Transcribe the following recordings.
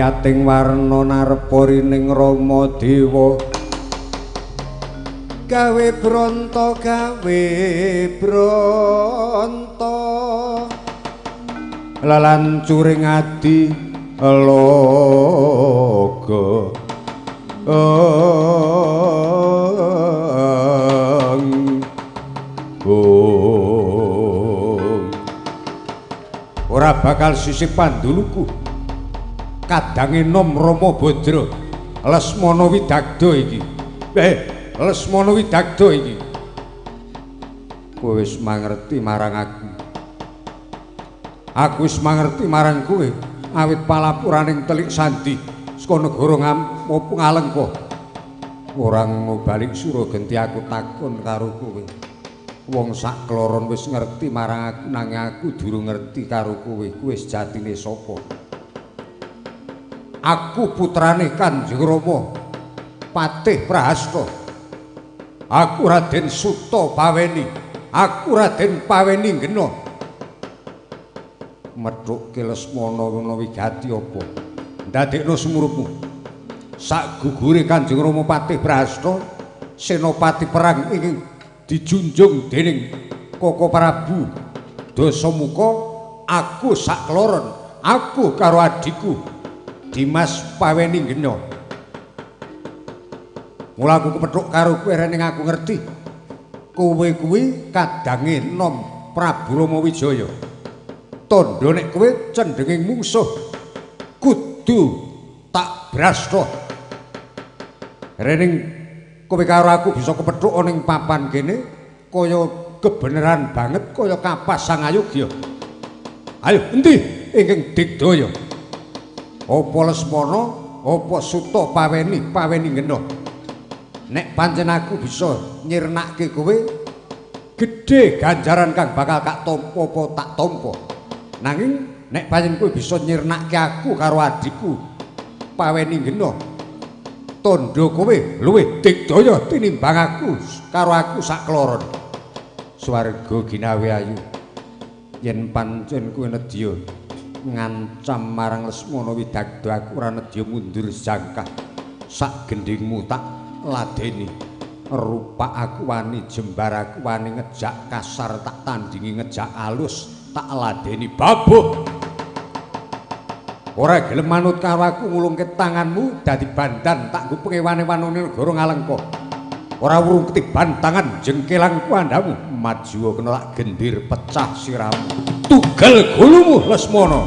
Kawiyating warna narepa rining Rama Dewa. Gawe bronto, gawe bronto, lelancuring adi logo. Ora bakal sisih panduluku kadange nom Rama Badra Lesmana Widagda iki. Lesmana Widagda iki. Kowe wis mangerti marang aku. Aku wis mangerti marang kowe awit palapuraning Telik Sandi saka negara Ngalengka. Ora ngono balik sura genti aku takon karo kowe. Wong sak kloron wis ngerti marang aku nanging aku durung ngerti karo kowe. Kowe sejatine sapa? Aku putrane Kanjeng Rama Patih Prahasta. Aku Raden Suta Paweni. Aku Raden Paweni Gena. Methukke Lesmana ana wigati apa? Ndadekno sumurupmu. Sak gugure Kanjeng Rama Patih Prahasta, senopati perang ingkang dijunjung dening Koko Prabu Dasamuka, aku sak kloron, aku karo adhiku Dimas Paweni Gena. Mula aku kepethuk karo kowe rening aku ngerti kowe kuwi kadange nom Prabu Rama Wijaya. Tandha nek kowe cendhenging mungsuh kudu tak brasta. Rening kowe karo aku bisa kepethuk ana ing papan kene kaya kebeneran banget kaya kapas sang ayogya. Ayo endi ingkang digdaya? Apa Lesmana, apa Suta Paweni, Paweni Gena? Nek pancen aku bisa nyirnake kowe, gedhe ganjaran kang bakal kak tampa apa tak tampa. Nanging nek pancen kowe bisa nyirnake aku karo adhiku Paweni Gena, tandha kowe luwih digdaya tinimbang aku karo aku sak kloron. Swarga ginawe ayu, yen pancen kowe nedya ngancam marang Lesmana Widagda, aku ora nedya mundur jangkah. Sak gendhingmu tak ladeni. Rupak aku wani, jembar aku wani, ngejak kasar tak tandingi, ngejak alus tak ladeni. Babuh ora gelem manut karo aku, ngulungke tanganmu dadi bandan tak nggo pengewane-wanune negara Ngalengka. Ora wurung ketiban tangan jengkelang kuandhamu, maju kena tak gendir pecah siramu. Tugel gulumu Lesmana.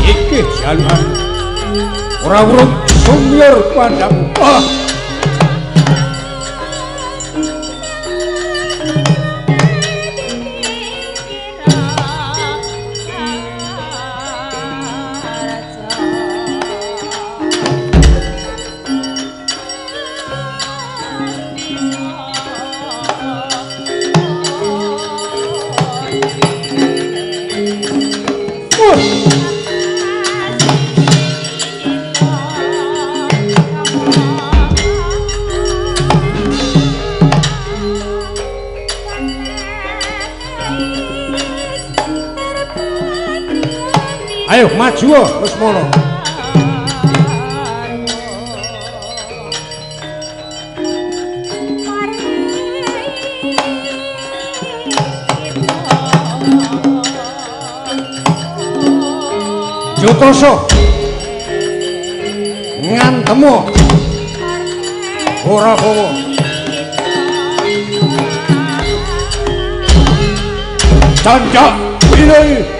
Iki jalukan ora wurung sumyur kuandhamu. Ah. Ayo maju Lesmana. Jotoso ngantemo ora kowo. Canjak pilih.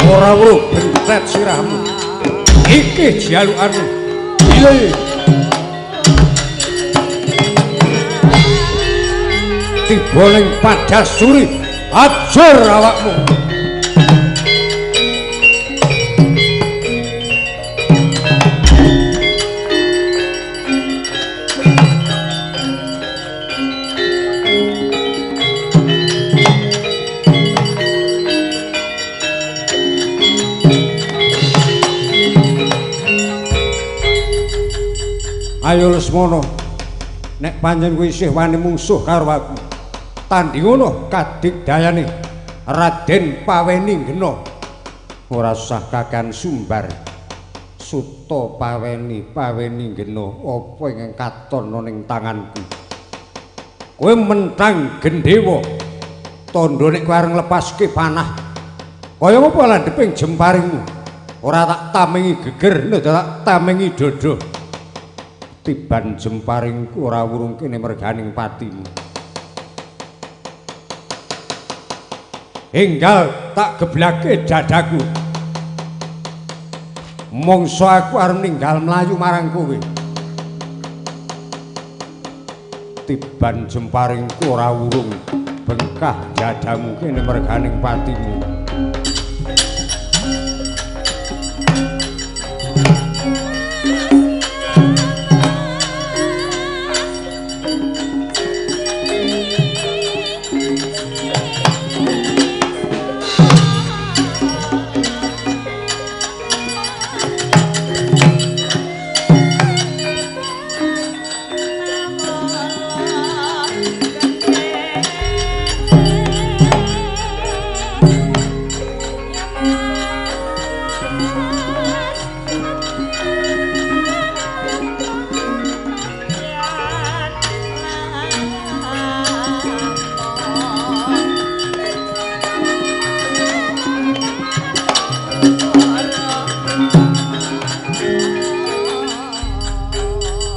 Ora pathet sirahmu. Iki jalukanmu. Piye? Tiba ning Padasuri, ajur awakmu. Ayo Lesmana, nek pancen kowe isih wani mungsuh karo aku, tandingono kadigdayane Raden Paweni Gena. Ora usah kakan sumbar. Suta Paweni, Paweni Gena, apa ingkang katon ning tanganku? Kowe mentang gendhewa. Tandha nek kowe arep nglepaske panah, kaya apa landheping jemparingmu? Ora tak tamengi geger, nek tak tamengi dada. Tiban jemparingku ora wurung kene merganing patimu. Enggal tak geblake dadaku. Mongso aku arep ninggal mlayu marang kowe. Tiban jemparingku ora wurung bengkah dadamu kene merganing patimu.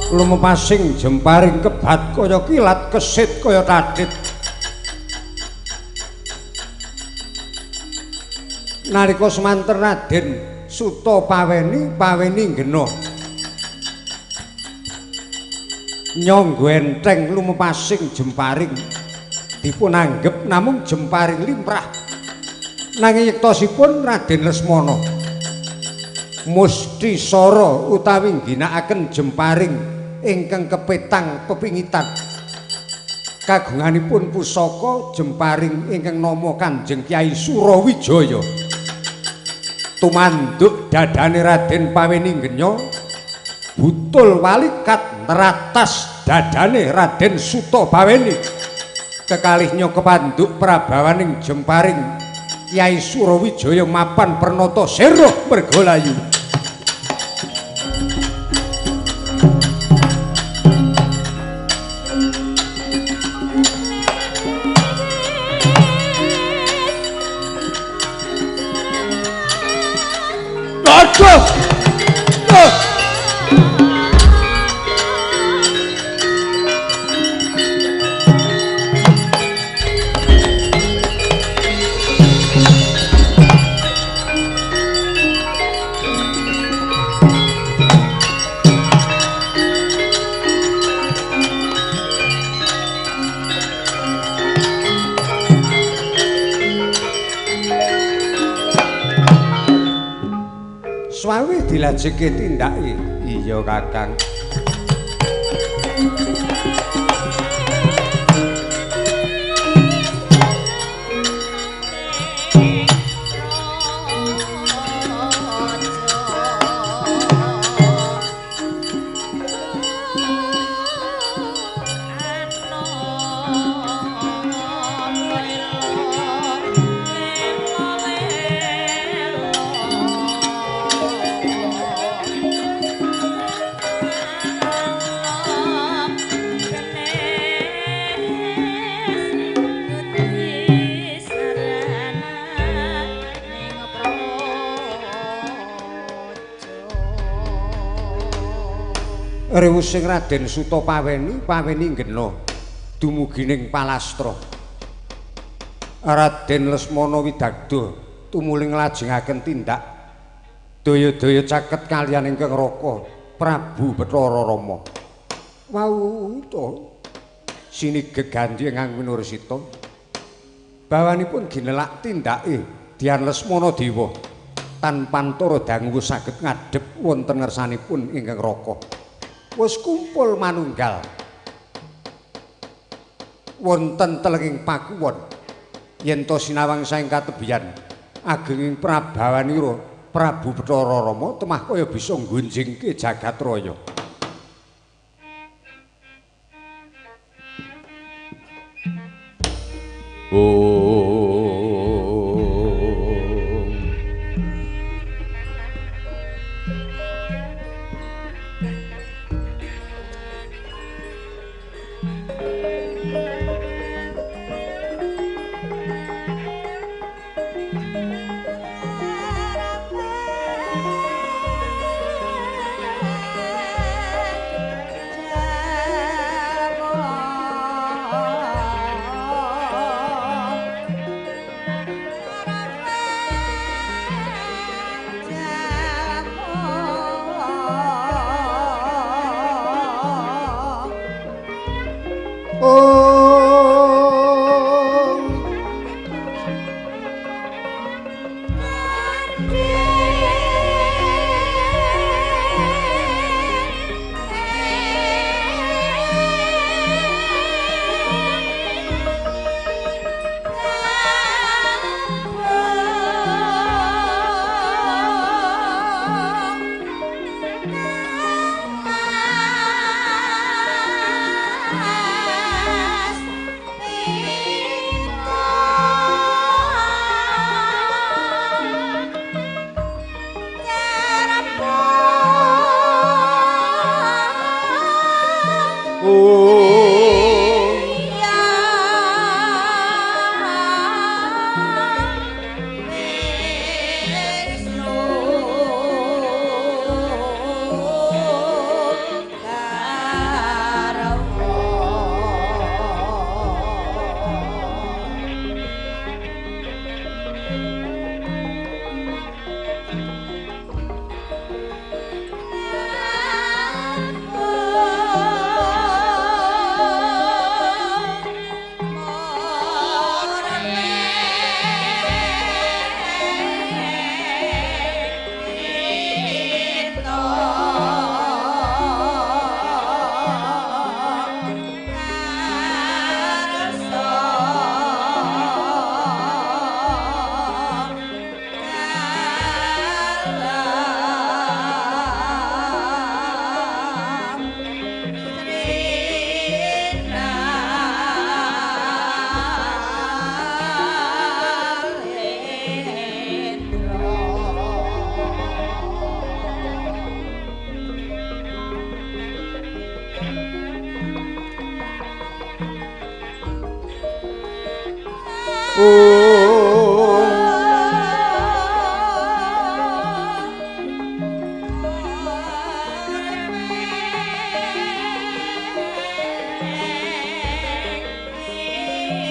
Lumepasing jemparing kebat kaya kilat, kesit kaya tatit. Nalika semanten Raden Suta Paweni, Paweni Gena nyangga enteng lumepasing jemparing dipun anggep namung jemparing limrah. Nanging yektosipun Raden Lesmana musti sara utawi ngginakaken jemparing ingkang kepetang pepingitan. Kagunganipun pusaka jemparing ingkang nama Kanjeng Kyai Surawijaya. Tumanduk dadane Raden Paweni Genya, butul walikat neratas dadane Raden Suta Paweni. Kekalihnya kepanduk prabawaning jemparing Kyai Surawijaya mapan pernata seroh mergolayu. Aduh! Swawi dilajengke tindake. Iya Kakang. Rewusing Raden Suta Paweni, Paweni Gena dumugi ning palastra. Raden Lesmana Widagda tumuli nglajengaken tindak Daya-daya caket kaliyan ingkang Raka Prabu Bathara Rama. Wau to sini gegandhi ingkang winursita. Bawanipun ginelak tindake Dian Lesmana Dewa tanpa antara dangu saged ngadhep wonten ngersanipun ingkang Raka. Wis kumpul manunggal wonten telenging pakuwon yen to sinawang saking katebian agenging prabawanira Prabu Bathara Rama temah kaya bisa nggunjingke jagat raya.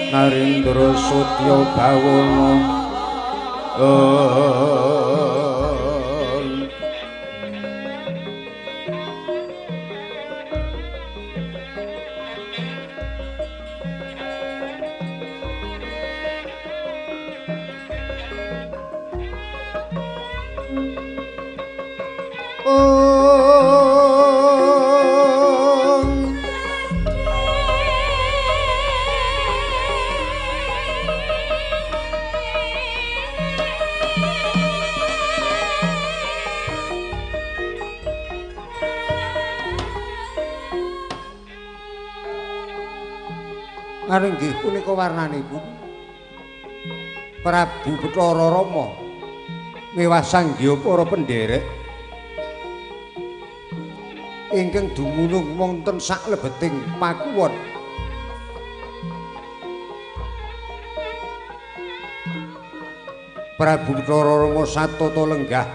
Narendra Satya Bawana Inggih punika warnanipun Prabu Bathara Rama mewah sanggya para pendherek ingkang dumunung wonten saklebeting pakuwon. Prabu Bathara Rama satata lenggah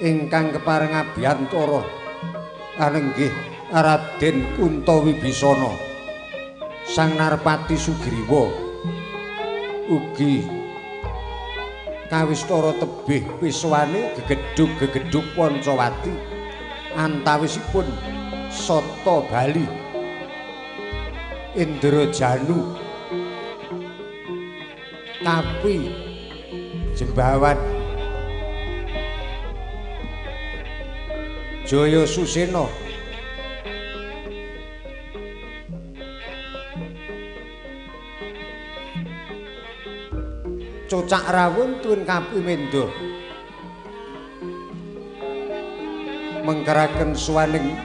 ingkang kepareng abiyantara anenggih Raden Kunta Wibisana Sang Narpati Sugriwa ugi Kawistara tebih piswane gegedhug-gegedhug Pancawati antawisipun Sata Bali, Indrajanu, Kapi, Jembawan, Jaya Susena, Cocak Rawun tuwin Kapi Mendha mengkeraken suwaning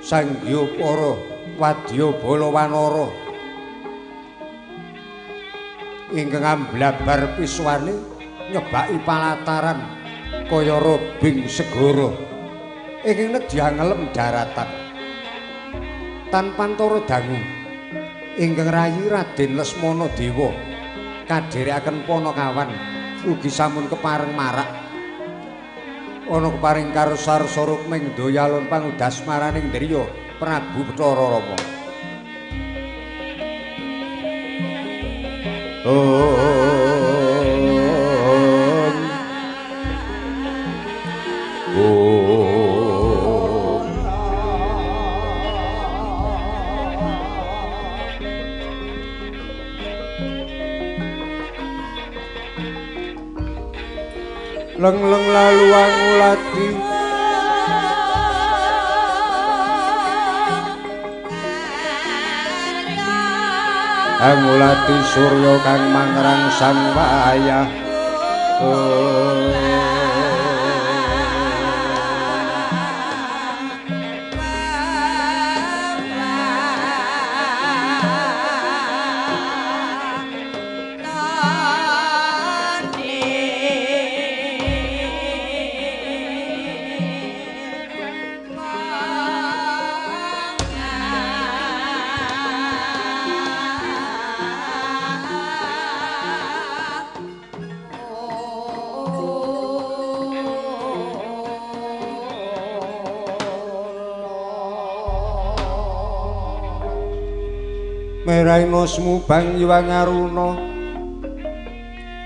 sanggya para wadya bala wanara ingkang amblabar piswane nyebaki palataran kaya robing segara ingkang nedya ngelem daratan tanpa antara dangu ingkang rayi Raden Lesmana Dewa kadherekaken panakawan ugi sampun kepareng marak ana keparing karsa-arsa rukming daya lan pangudasmaraning driya Prabu Bathara Rama. Om Om Leng-leng lalu angulati angulati surya kang mangrangsang wayah. Meraina smubang Hyang Aruna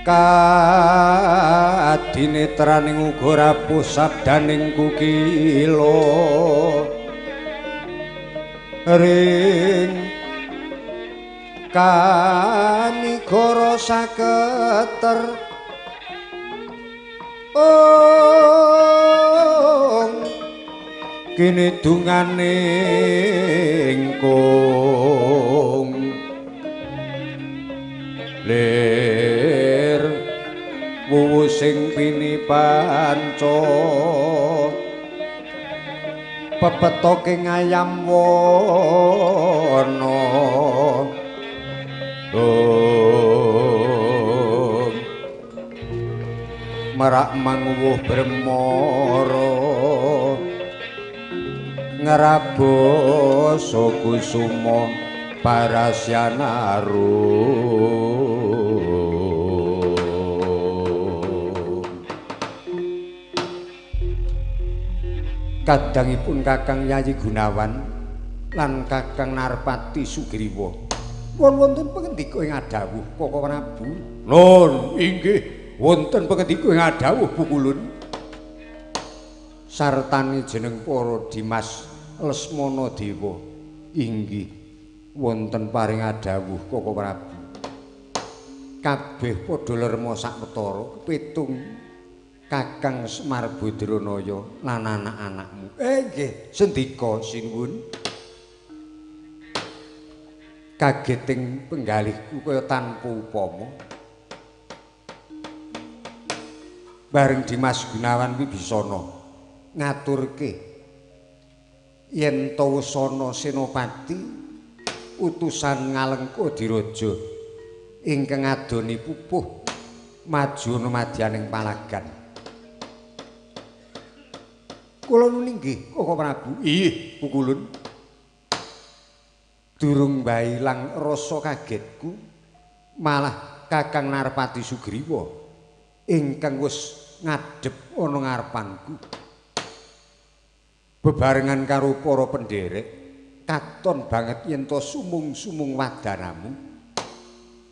kadinetraning uga rapuh sabdaning kukila ring kanigara saketer ong kini dungane ingkung lir wuwu sing pinipanca pepetoke ngayam wana om merak manguwuh bremara ngrabasa kusuma parasyanaru. Kadangipun Kakang Yayi Gunawan lan Kakang Narpati Sugriwa pun wonten pangendika ing adhawuh Koko Prabu. Nun inggih wonten pangendika ing adhawuh Pukulun. Sartani jeneng para Dimas Lesmana Dewa inggih wonten paring adhawuh Koko Prabu. Kabeh padha lerma sawetara kepitung Kakang Semar Badranaya lan anak-anakmu. Nggih, sendika sinuwun. Kageting penggalihku kaya tanpa upama. Bareng Dimas Gunawan Wibisana ngaturke yen ta wis ana senopati utusan Ngalengka Diraja ingkang ngadoni pupuh maju ana madyaning palagan. Kula nuwun inggih Koko Prabu. Ih, Pukulun. Durung bae ilang rasa kagetku malah Kakang Narpati Sugriwa ingkang wis ngadhep ana ngarepanku. Bebarengan karo para pendherek katon banget yen to sumung-sumung wadanamu.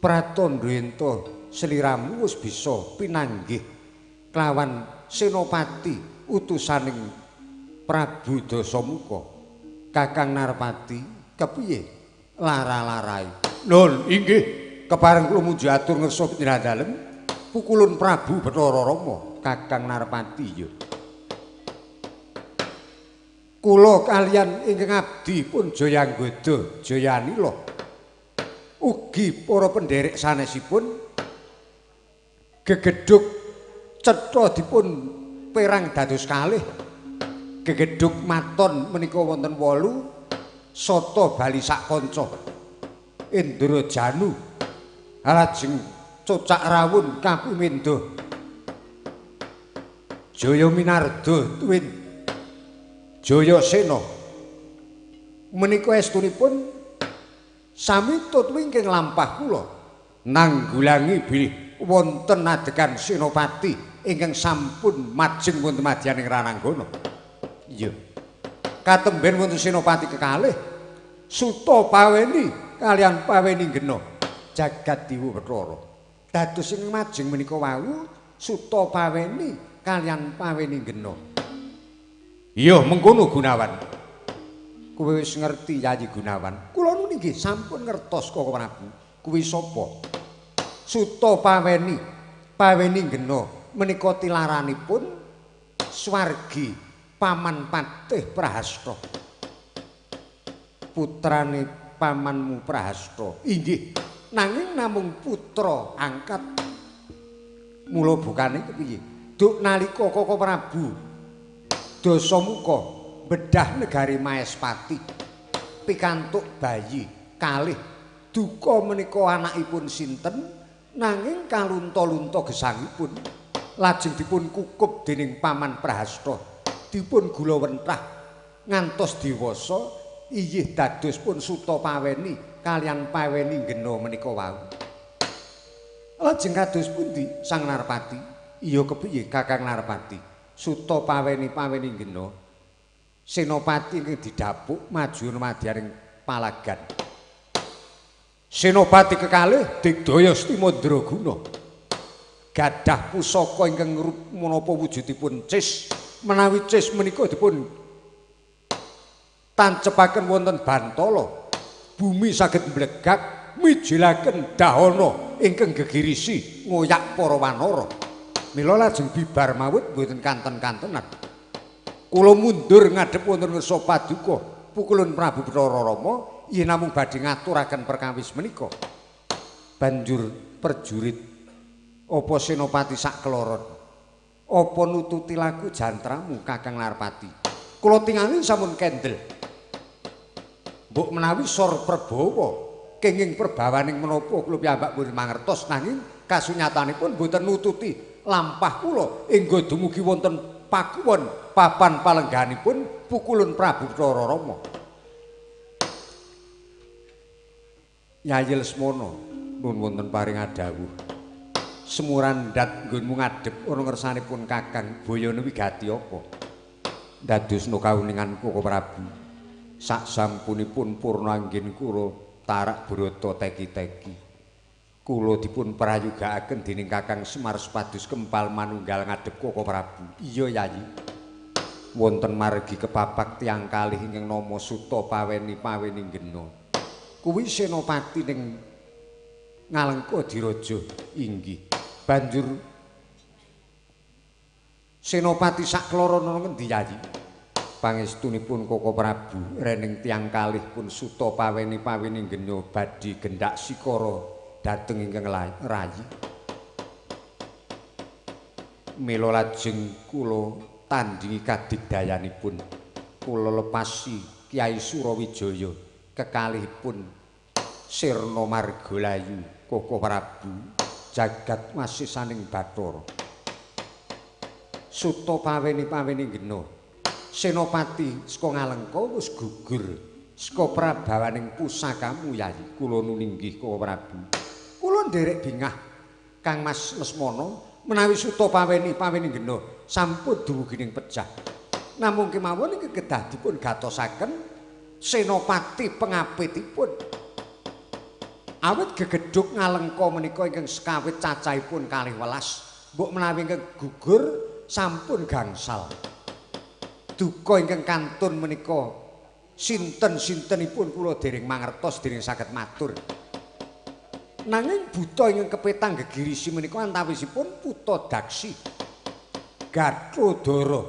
Pratandha yen to Sliramu wis bisa pinanggih kelawan senopati utusaning Prabu Dasamuka. Kakang Narpati kepiye lara-larai? Nun inggih kepareng kula muji atur ngersa panjenengan dalem pukulun Prabu Bathara Rama. Kakang Narpati ya. Kula kalian ingkang abdi pun Jayanggoda Jayanila ugi para penderek sanesipun gegedhug cetha dipun perang dados kalih. Gegedhug maton menika wonten 8 sata bali sak kanca Indra Janu lajeng Cocak Rawun Kapimendha Jaya Minarda tuwin Jayasena menika estunipun sami tut wingking lampah kula nanggulangi bilih wonten adegan senopati ingkang sampun majeng wonten madyaning Rananggana. Iya. Katemben wonten senopati kekalih Suta Paweni kalian Paweni Gena jagat Dewa Bathara. Dados ing majeng menika wau Suta Paweni kalian Paweni Gena. Iya mengkono Gunawan. Kowe wis ngerti Yayi Gunawan. Kula nun inggih sampun ngertos Koko Prabu. Kuwi sapa? Suta Paweni, Paweni Gena menika tilaranipun swargi Paman Patih Prahasta. Putrane pamanmu Prahasta. Inggih, nanging namung putra angkat. Mula bukane kepiye? Duk nalika Koko Prabu Dasamuka bedah negari Maespati pikantuk bayi kalih duka menika anakipun sinten nanging kalunta-lunta gesangipun lajeng dipun kukup dening Paman Prahasta dipun gula wentah ngantos dewasa iyih dados pun Suta Paweni kalian Paweni Gena menika wau. Lajeng kados pundi Sang Narpati? Iya kepiye Kakang Narpati? Suta Paweni Paweni Gena senopati ingkang didapuk maju madyaning palagan. Senopati kekalih digdaya Stimandraguna gadah pusaka ingkang menapa wujudipun cis. Menawi cis menika dipun tancepaken wonten bantala, bumi saged mblegak mijilaken dahana ingkang gegirisi ngoyak para wanara. Mila lajeng bibar mawut mboten kanten-kantenan. Kula mundur ngadhep wonten ngersa paduka pukulun Prabu Bathara Rama yen namung badhe ngaturaken perkawis menika. Banjur perjurit apa senopati sakeloron apa nututi laku jantramu Kakang Narpati? Kula tingali sampun kendel. Mbok menawi sor perbawa kenging perbawaning menapa kula piyambak mboten mangertos nanging kasunyatanipun mboten nututi lampah kula inggo dumugi wonten pakuwon papan palengganipun pukulun Prabu Bathara Rama. Yayi Lesmana nun wonten paring adhawuh. Semurandhat nggonmu ngadhep ana ngersanipun Kakang boyone wigati apa? Dadosna kauningan Koko Prabu. Sak sampunipun purna anggen kula tarak brata teki-teki. Kula dipun prayogakaken dening Kakang Semar supados kempal manunggal ngadhep Koko Prabu. Iya Yayi. Wonten margi kepapak tiyang kalih ingkang nama Suta Paweni Paweni Gena. Kuwi senopati ning Ngalengka Diraja inggih. Banjur senopati sakloro ana ngendi Yayi? Pangestunipun Koko Prabu rening tiyang kalih pun Suta Paweni Paweni Gena badhe gendak sikara dhateng ingkang rayi. Mila lajeng kula tandingi kadigdayanipun. Kula lepasi Kyai Surawijaya kekalihipun sirna margalayu Koko Prabu jagat wasisaning Bathara. Suta Paweni Paweni Gena senopati saka Ngalengka wis gugur saka prabawaning pusakamu Yayi. Kula nuninggih Koko Prabu. Kula nderek bingah Kang Mas Lesmana menawi Suta Paweni Paweni Gena sampun dumugi ning pejah. Namung kemawon iki kedah dipun gatosaken senopati pengapitipun. Awit gegedhug Ngalengka menika ingkang sekawit cacahipun 12, mbok menawi ingkang gugur sampun gangsal. Duka ingkang kantun menika sinten-sintenipun kula dereng mangertos, dereng saged matur. Nanging buta ingkang kepetang gegirisi menika antawisipun Puta Daksi, Gatrodara,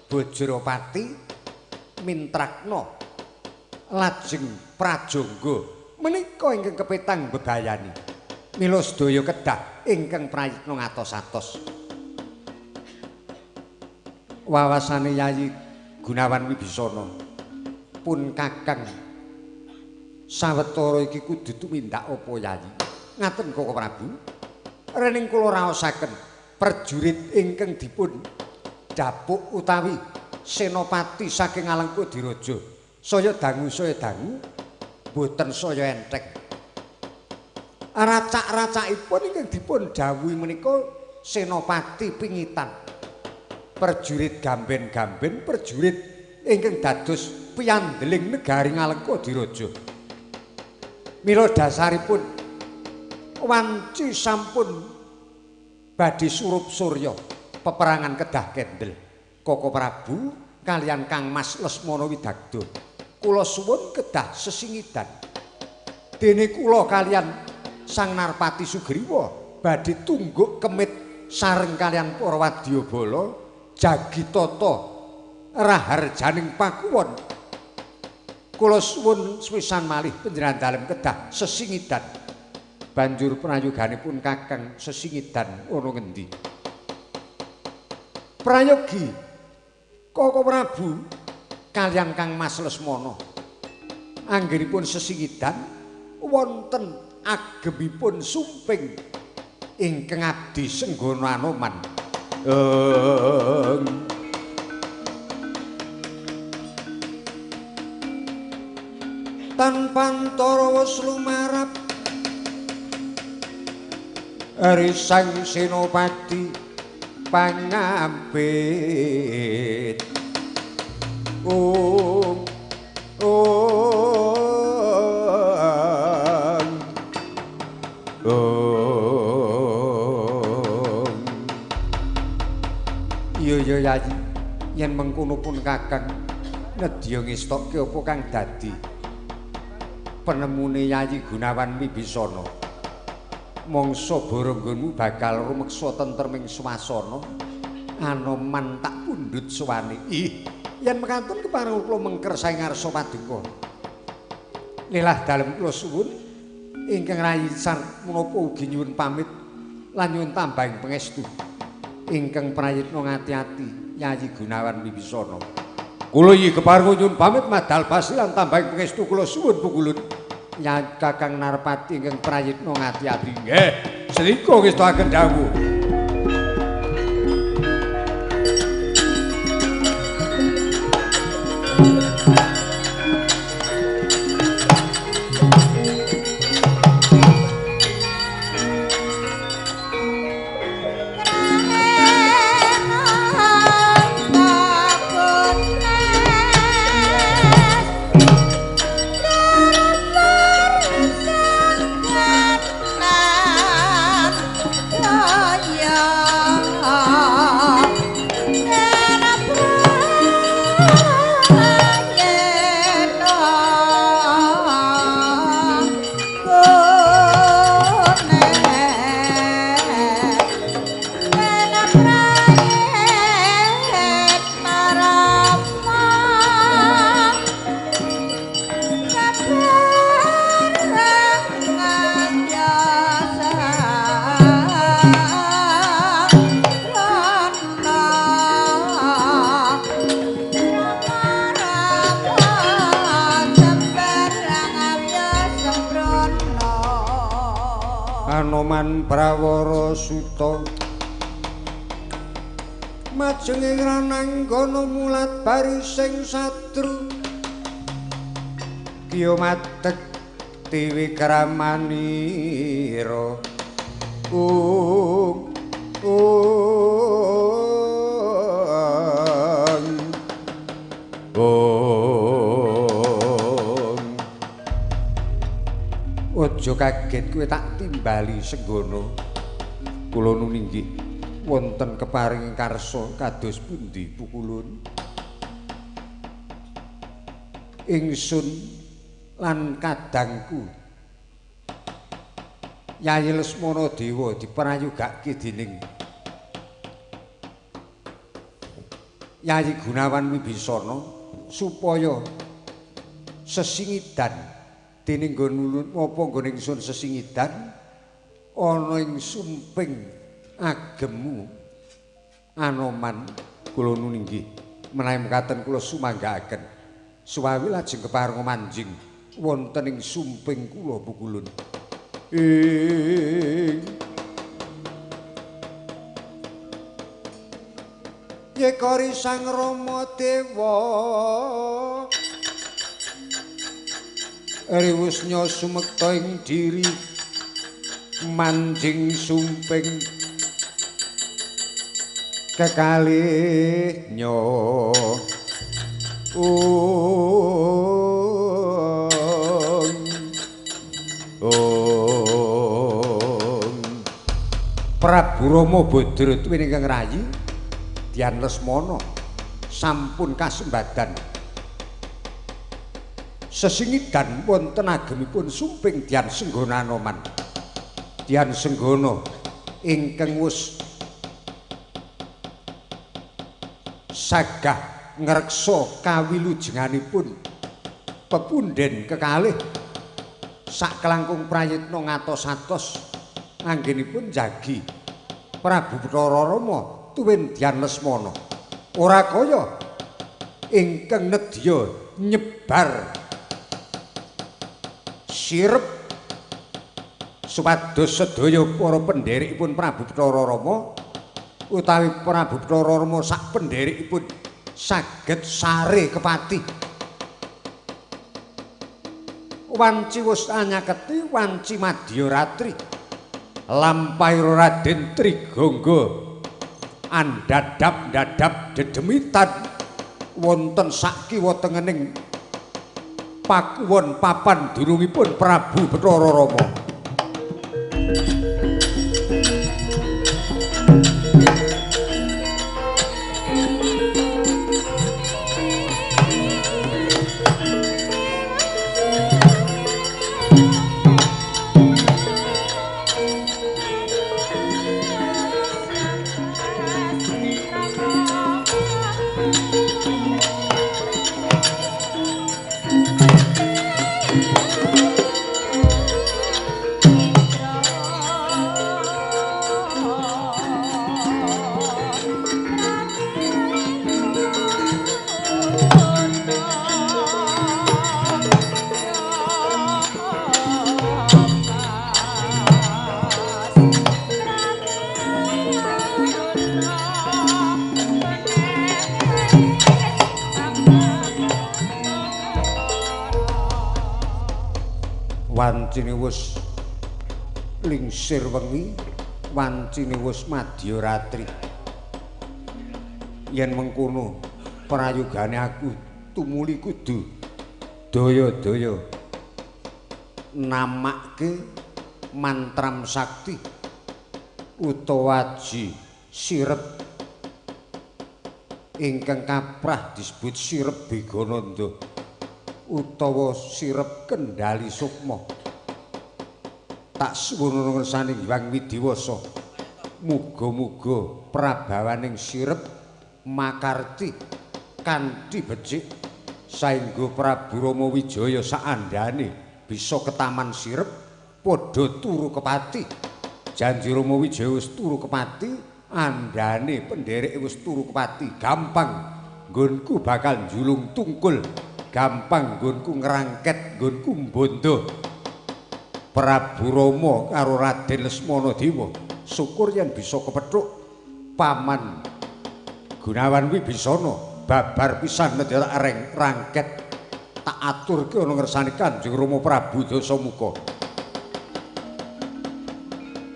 Bajrapati, Mintrakna, lajeng Prajangga menika ingkang kepetang bebayani. Mila sedaya kedah ingkang prayitna ngatos-atos. Wawasane Yayi Gunawan Wibisana pun kakang sawetara iki kudu tumindak apa Yayi? Ngaten Koko Prabu. Rening kula raosaken prajurit ingkang dipun dapuk utawi senopati saking Alengka Diraja saya dangu boten saya entheng. Racak-racakipun ingkang dipun dawuhi menika senopati pingitan, prajurit gamben-gamben, prajurit ingkang dados piyandeling negari Ngalengka Diraja. Mila dasaripun wanci sampun badhe surup surya peperangan kedah kendel. Koko Prabu kalian Kang Mas Lesmana Widagda kula suwun kedah sesingidan. Dene kula kalian Sang Narpati Sugriwa badhe tungguk kemit sareng kalian para wadyabala jagi tata raharjaning pakuwon. Kula suwun sepisan malih panjenengan dalem kedah sesingidan. Banjur prayoganipun kakang sesingidan ana ngendi? Prayogi Koko Prabu kalian Kang Mas Lesmana anggenipun sesingidan wonten agemipun sumping ingkang abdi Senggana Anoman. Tan pantara wis lumarap risang senopati pangampit. Om om om. Iya ya Yayi, yen mengkono pun kakang nedya ngestokke apa kang dadi penemune Yayi Gunawan Wibisana. Mangsa boronggonmu bakal rumeksa tentreming swasana, Anoman tak pundhut suwane. Ih, yen mekaten kepareng kula mengker saking ngarsa paduka. Lilah dalem kula suwun ingkang rayi menapa ugi nyuwun pamit lan nyuwun tambahing pangestu ingkang prayitna ngati-ati Yayi Gunawan Wibisana. Kula iki kepareng nyuwun pamit madal pasi lan tambahing pangestu kula suwun pukulun ya Kakang Narpati ingkang prayitna ngati-ati. Nggih, selika ngestokaken dawuh. Anoman Prawara Suta majeng rananggana mulat barising satru kiya matek tiwikramanira. Ung ung ung. Aja kaget kowe tak timbali Senggono. Kula nun inggih wonten keparing karsa kados pundi Pukulun? Ingsun lan kadangku Yayi Lesmana Dewa diprayogake dening Yayi Gunawan Wibisana supaya sesingidan dening nggon apa nggon ingsun sesingidan ana ing sumping agemu Anoman. Kula nun inggih menawi mekaten kula sumanggaaken suwawi lajeng kepareng manjing wonten ing sumping kula Pukulun. Ing Yekori Sang Rama Dewa riwusnya sumekta ing diri manjing sumping kekalih nyo ong Prabu Rama Badra tuwin ingkang rayi Dian Lesmana sampun kasembadan sesingidan wonten agemipun sumping Dian Senggana Anoman. Dian Senggana ingkang wus sagah ngreksa kawilujenganipun pepunden kekalih saklangkung prayitna ngatos-atos anggenipun jagi Prabu Bathara Rama tuwin Dian Lesmana. Ora kaya ingkang nedya nyebar sirep supados sedaya para pendherikipun Prabu Bathara Rama utawi Prabu Bathara Rama sak pendherikipun saged sare kepati. Wanci wis anyaketi wanci madya ratri lampahira Raden Trigangga andhadhap-ndhadhap dedemitan wonten sak kiwa tengening pakuwon papan dunungipun Prabu Bathara Rama. Wancine wis lingsir wengi, wancine wis madya ratri. Yen mengkono prayogane aku tumuli kudu daya-daya namake mantram sakti utawa aji sirep ingkang kaprah disebut sirep Begananda utawa sirep kendali sukma. Tak suwun ngersani Hyang Widiwasa, muga-muga prabawaning sirep makarti kanthi becik saengga Prabu Rama Wijaya saandhane bisa ketaman sirep padha turu kepati. Janji Rama Wijaya wis turu kepati, andhane pendhereke wis turu kepati, gampang nggonku bakal njulung tungkul, gampang nggonku ngrangket, nggonku mbondo. Prabu Rama karo Raden Lesmana Dewa syukur yen bisa kepethuk paman Gunawan Wibisana babar pisan nedya tak rangket tak aturke ana ngersane Kanjeng Rama Prabu Dasamuka.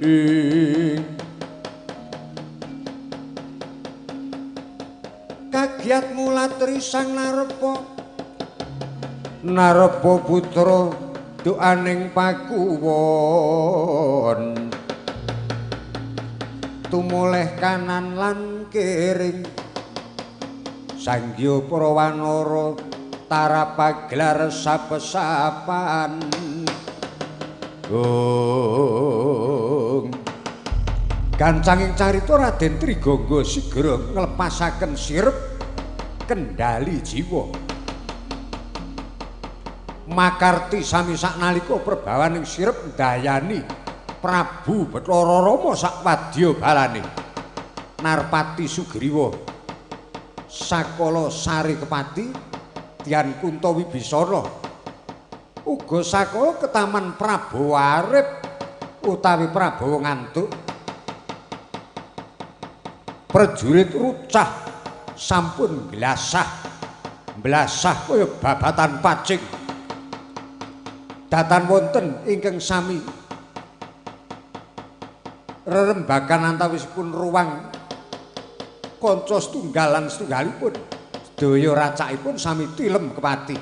Ing kagiat mulatri sang narepa narepa putra Doaning pakuwon tumoleh kanan lan kiring sanggya para wanara tarapaglar sapesapan. Gung gancanging carita Raden Trigangga sigra nglepasaken sirep kendali jiwa. Makarti sami saknalika perbawaning sirep ndayani Prabu Bathara Rama sak wadya balane Narpati Sugriwa sakala sare kepati Dian Kunta Wibisana uga sakala ketaman Prabawa Arif utawi Prabawa Ngantuk. Prajurit rucah sampun glasah blasah kaya babatan pacing. Datan wonten ingkang sami rerembagan antawisipun ruang kanca setunggal lan setunggalipun sedaya racakipun sami tilem kepati.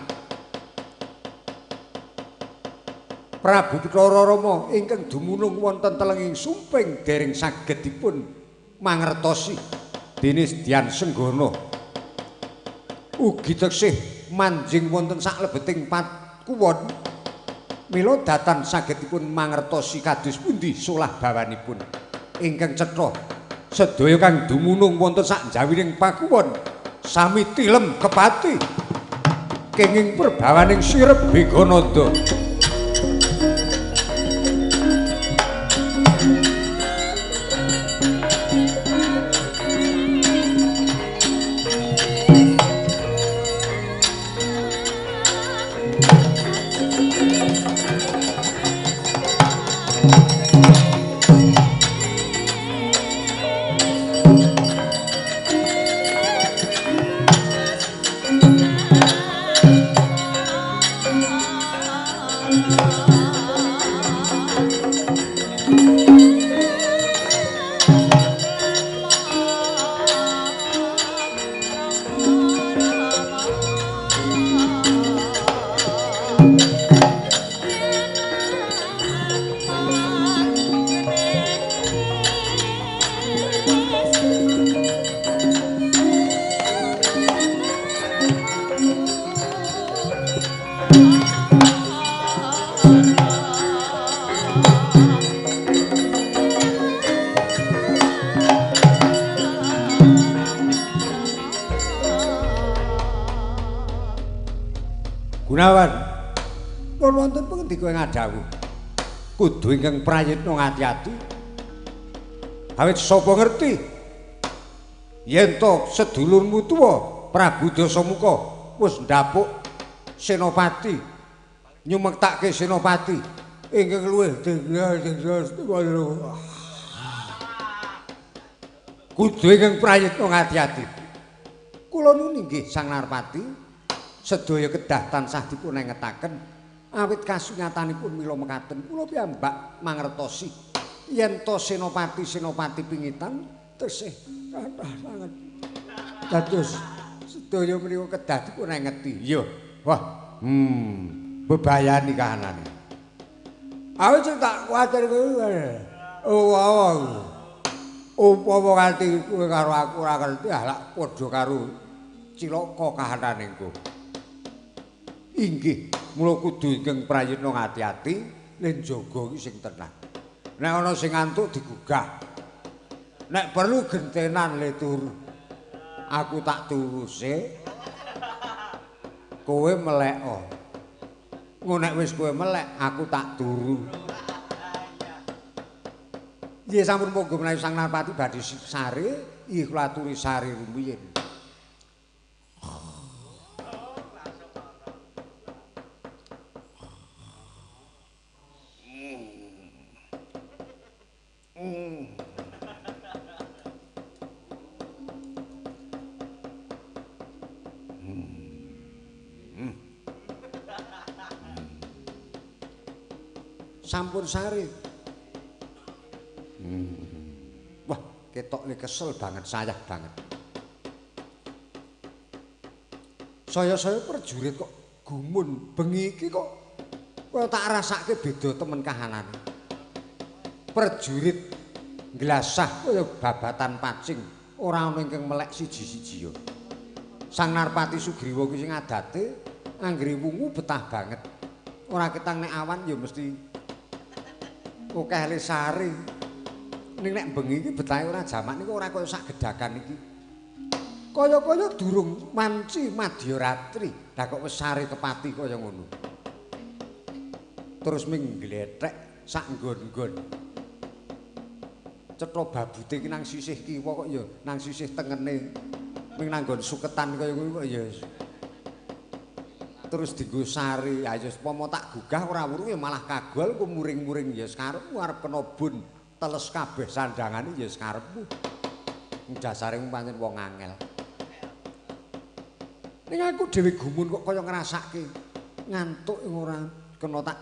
Prabu Bathara Rama ingkang dumunung wonten telenging sumping dereng saged dipun mangertosi dene Sedyan Senggana ugi teksih manjing wonten saklebeting pakuwon. Mila datan sagedipun mangertosi kados pundi solah bawanipun ingkang cetha sedaya kang dumunung wonten sak njawining pakuwon sami tilem kepati kenging perbawaning sirep Begananda. Gunawan, pun wonten pengendika ing adhawuh. Kudu ingkang prayitna ngati-ati. Awit sapa ngerti yen to sedulurmu tuwa Prabu Dasamuka wis ndapuk senopati, nyumektake senopati ingkang luwih kudu ingkang prayitna ngati-ati. Kula nuwun inggih Sang Narpati. Sedaya kedah tansah dipun engetaken awit kasunyatanipun mila mekaten kula piyambak mangertosi yen to senopati-senopati pingitan tesih kathah sanget. Dados sedaya menika kedah dipun engeti. Iya. Wah, bebayani kahanane. Awit sing tak kuwatir kuwi oh, upama nganti kowe karo aku ora ngerti lak padha karo cilaka kahanane engko. Inggih, mula kudu ingkang prayitna ngati-ati lan jaga iki sing tenang. Nek ana sing ngantuk digugah. Nek perlu gentenan le turu. Aku tak turu sik. Kowe meleko. Engko nek wis kowe melek, aku tak turu. Nggih sampun monggo menawi Sang Narpati badhe sare, ih kula aturi sare rumiyin. Sampun sare. Wah, ketokne kesel banget, sayah banget. Saya-saya prajurit kok gumun bengi iki kok Kaya tak rasake beda temen kahanane. Prajurit nglasah kaya babatan pacing, ora ana ingkang melek siji-siji ya. Sang Narpati Sugriwa kuwi sing adate anggere wungu betah banget. Ora ketang nek awan ya mesti akeh lesare. Ning nek bengi iki betahe ora jamak niku ora kaya sak gedakan iki. Kaya-kaya durung manci madyaratri, lah kok wis sare kepati kaya ngono. Terus ming glethek sak nggon-nggon. Cetha babute iki nang sisih kiwa kok ya nang sisih tengene. Ming nanggon suketan kaya ngono kok ya. Terus dienggo sare, ayo upama tak gugah ora weruh ya malah kagol ku muring-muring ya karepmu arep kena bun teles kabeh sandangane ya karepmu. Dasare pancen wong angel. Ning aku dhewe gumun kok kaya ngrasake ngantuk ora kena tak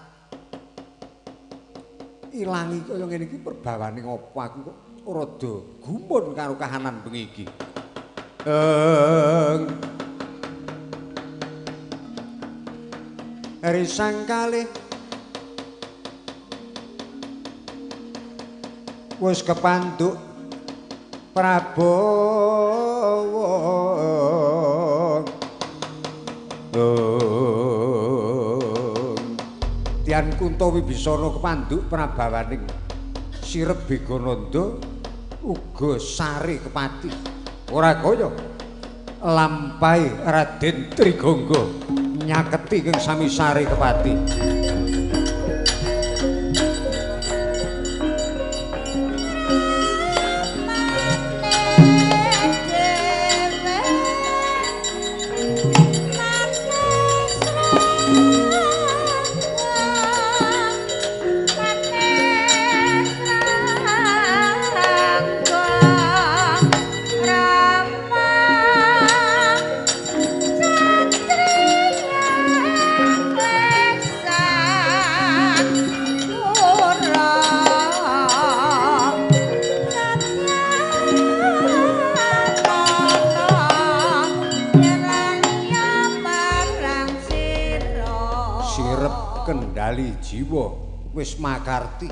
ilangi kaya ngene iki perbawane ngopo aku kok rada gumun karo kahanan bengi iki. Risang kalih wis kepanduk Prabowo. Tian Kunta Wibisana kepanduk prabawaning sirep Begananda uga sare kepati. Ora kaya lampahe Raden Trigangga nyaketi ing sami sare kepati. Kendali jiwa wis makarti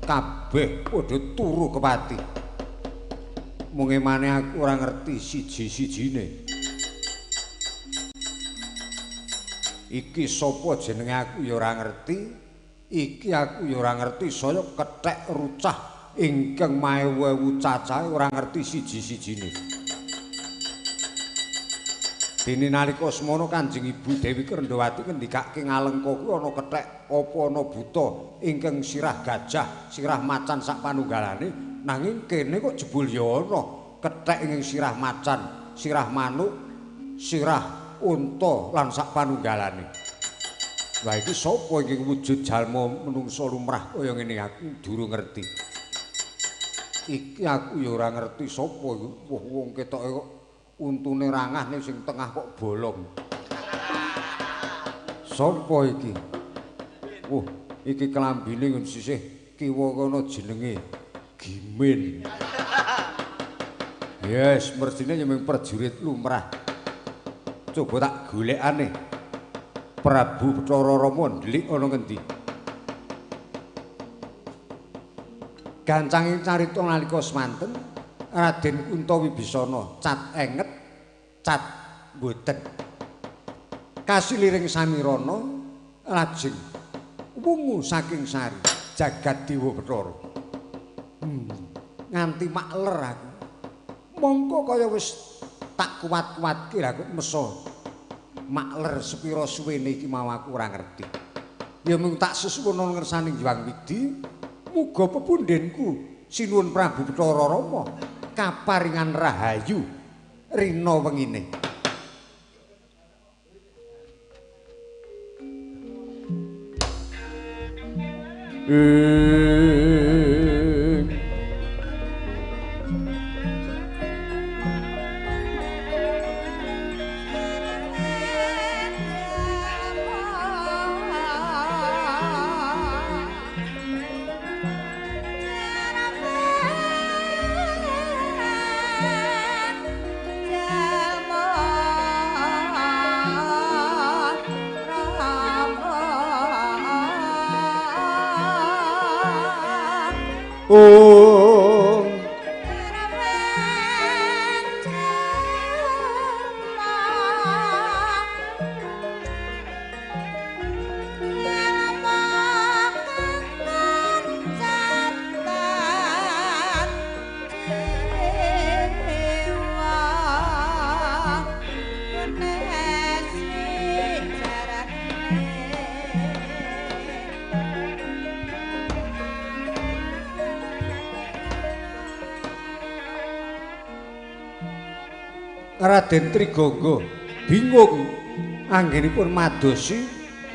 kabeh padha turu kepati. Mung emane aku ora ngerti siji-sijine. Iki sapa jenenge aku ya ora ngerti. Iki aku ya ora ngerti saya kethek rucah ingkang maewu-ewu cacahe ora ngerti siji-sijine. Dene nalika semana Kanjeng Ibu Dewi Krendhawati ngendikake ngalengka kuwi ana kethek apa ana buta ingkang sirah gajah, sirah macan sak panunggalane, nanging kene kok jebul ya ana kethek ingkang sirah macan, sirah manuk, sirah unta lan sak panunggalane. Wah iki sapa ingkang wujud jalma menungsa lumrah kaya ngene aku durung ngerti. Iki aku ya ora ngerti sapa iki. Wah wong ketoke kok untune rangah ning sing tengah kok bolong. Sopo iki? Wah, iki klambine nggon sisih kiwa kono jenenge Gimin. Yes, mestine ya mung prajurit lumrah. Coba tak golekane. Prabu Bathara Rama ndelik ana ngendi? Gancanging carita nalika semanten Raden Kunta Wibisana cat enget cat mboten. Kasiliring samirana lajeng wungu saking sari jagat dewa Bathara. Nganti makler aku. Mongko kaya wis tak kuat-kuatke lha kok meso makler sepira suwene iki mau aku ora ngerti. Ya mung tak sesuwun ngersane Hyang Widi, muga pepundhenku Sinuwun Prabu Bathara Rama kaparingan rahayu rina wengine. Rama. Oh Raden Trigangga bingung anggenipun madosi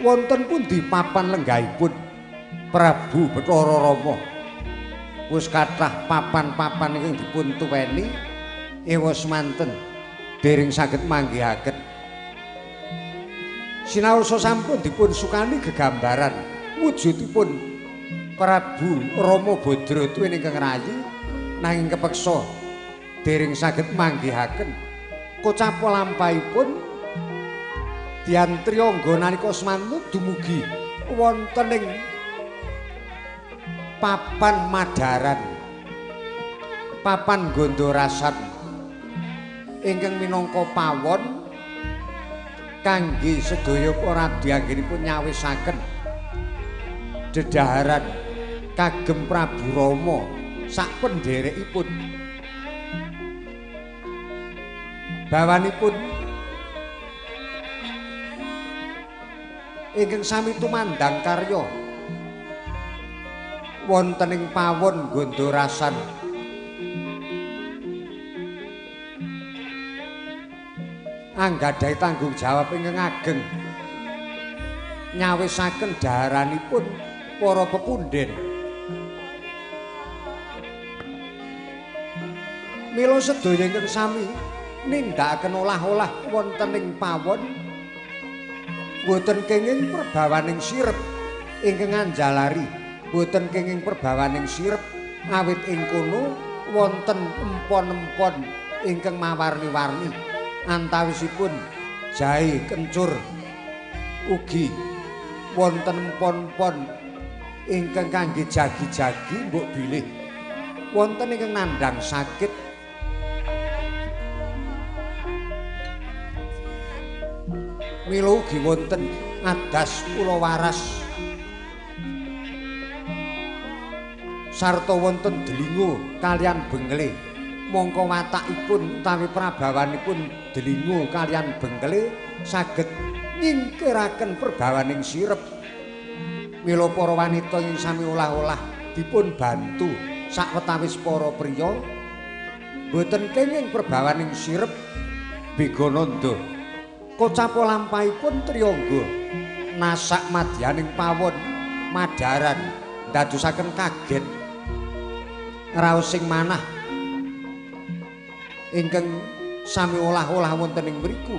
wonten pundi papan lenggahipun Prabu Bathara Rama. Wis kathah papan-papan ingkang dipun tuweni ewa semanten dereng saged manggihaken. Sinaosa sampun dipun sukani gegambaran wujudipun Prabu Rama Badra tuwin ingkang rayi nanging kepeksa dereng saged manggihaken. Kocap lampahipun Dian Triyangga nalika semanten dumugi wonten ing papan Madaran, papan Gondorasan ingkang minangka pawon kangge sedaya para abdi anggenipun nyawisaken dedaharan kagem Prabu Rama sak pendherekipun. Bawanipun ingkang sami tumandang karya wonten ing pawon Gondorasan. Anggadhahi tanggung jawab ingkang ageng nyawisaken daharanipun para pepundhen. Mila sedaya ingkang sami nindakaken olah-olah wonten ing pawon boten kenging perbawaning sirep ingkang anjalari, boten kenging perbawaning sirep awit ing kono wonten empon-empon ingkang mawarni-warni antawisipun jahe kencur, ugi wonten empon-empon ingkang kangge jagi-jagi mbok bilih wonten ingkang nandhang sakit. Mila ugi wonten adas kulawaras sarta wonten delingo kaliyan bengle. Mongko watakipun utawi prabawanipun delingo kaliyan bengle saged nyingkiraken perbawaning sirep. Mila para wanita ing sami olah-olah dipun bantu sawetawis para priya boten kenging perbawaning sirep Begananda. Kocap lampahipun Triyangga nasak madyaning pawon Madaran ndadosaken kaget raos sing manah ingkang sami olah-olah wonten ing mriku.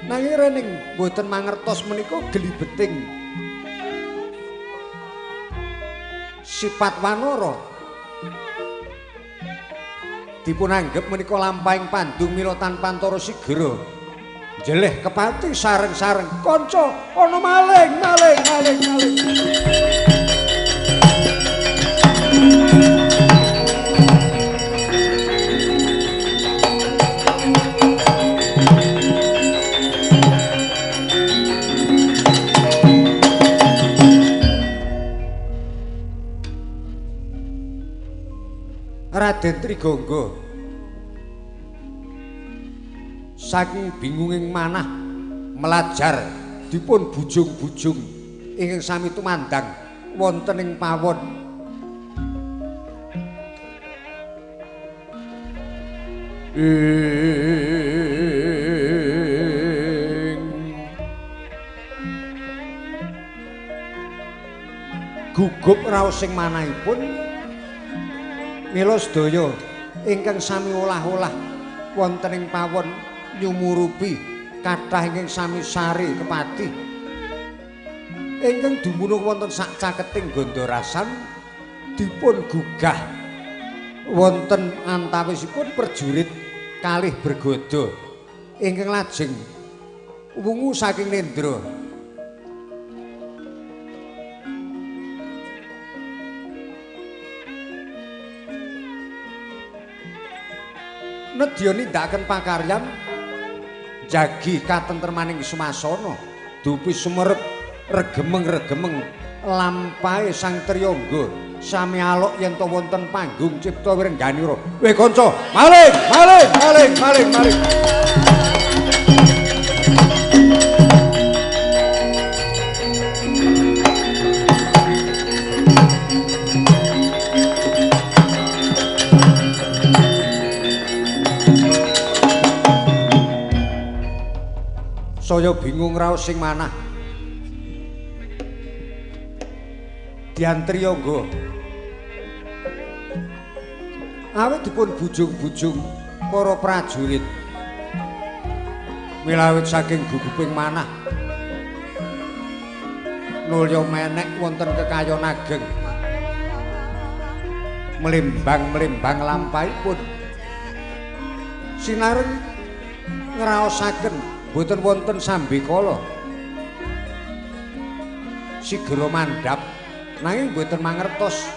Nanging rening boten mangertos menika gelibeting sifat wanara. Dipunanggep menika lampahing pandung mila tanpa antara sigra njeleh kepati sareng-sareng kanca ana maling maling maling maling. Raden Trigangga saking bingunging manah melajar dipun bujung-bujung ingkang sami tumandang wonten ing pawon. Ing gugup raos sing manahipun mila sedaya ingkang sami olah-olah wonten ing pawon nyumurupi kathah ingkang sami sare kepati ingkang dumunung wonten sak caketing Gondorasan dipun gugah wonten antawisipun prajurit kalih bergoda ingkang lajeng wungu saking nendra. Nedya nindakaken pakaryan jagi katentremaning sumasana dupi sumerep regemeng-regemeng lampahe Sang Triyangga sami alok yen to wonten panggung cipta wirengganira. Weh kanca, maling, maling, maling, maling, maling. Saya bingung raos sing manah. Dian Triyangga awit dipun bujung-bujung para prajurit milawit saking guguping manah nulya menek wonten kekayon ageng mlimbang-mlimbang lampahipun sinareng ngraosaken boten wonten sambikala sigera mandhap nanging boten mangertos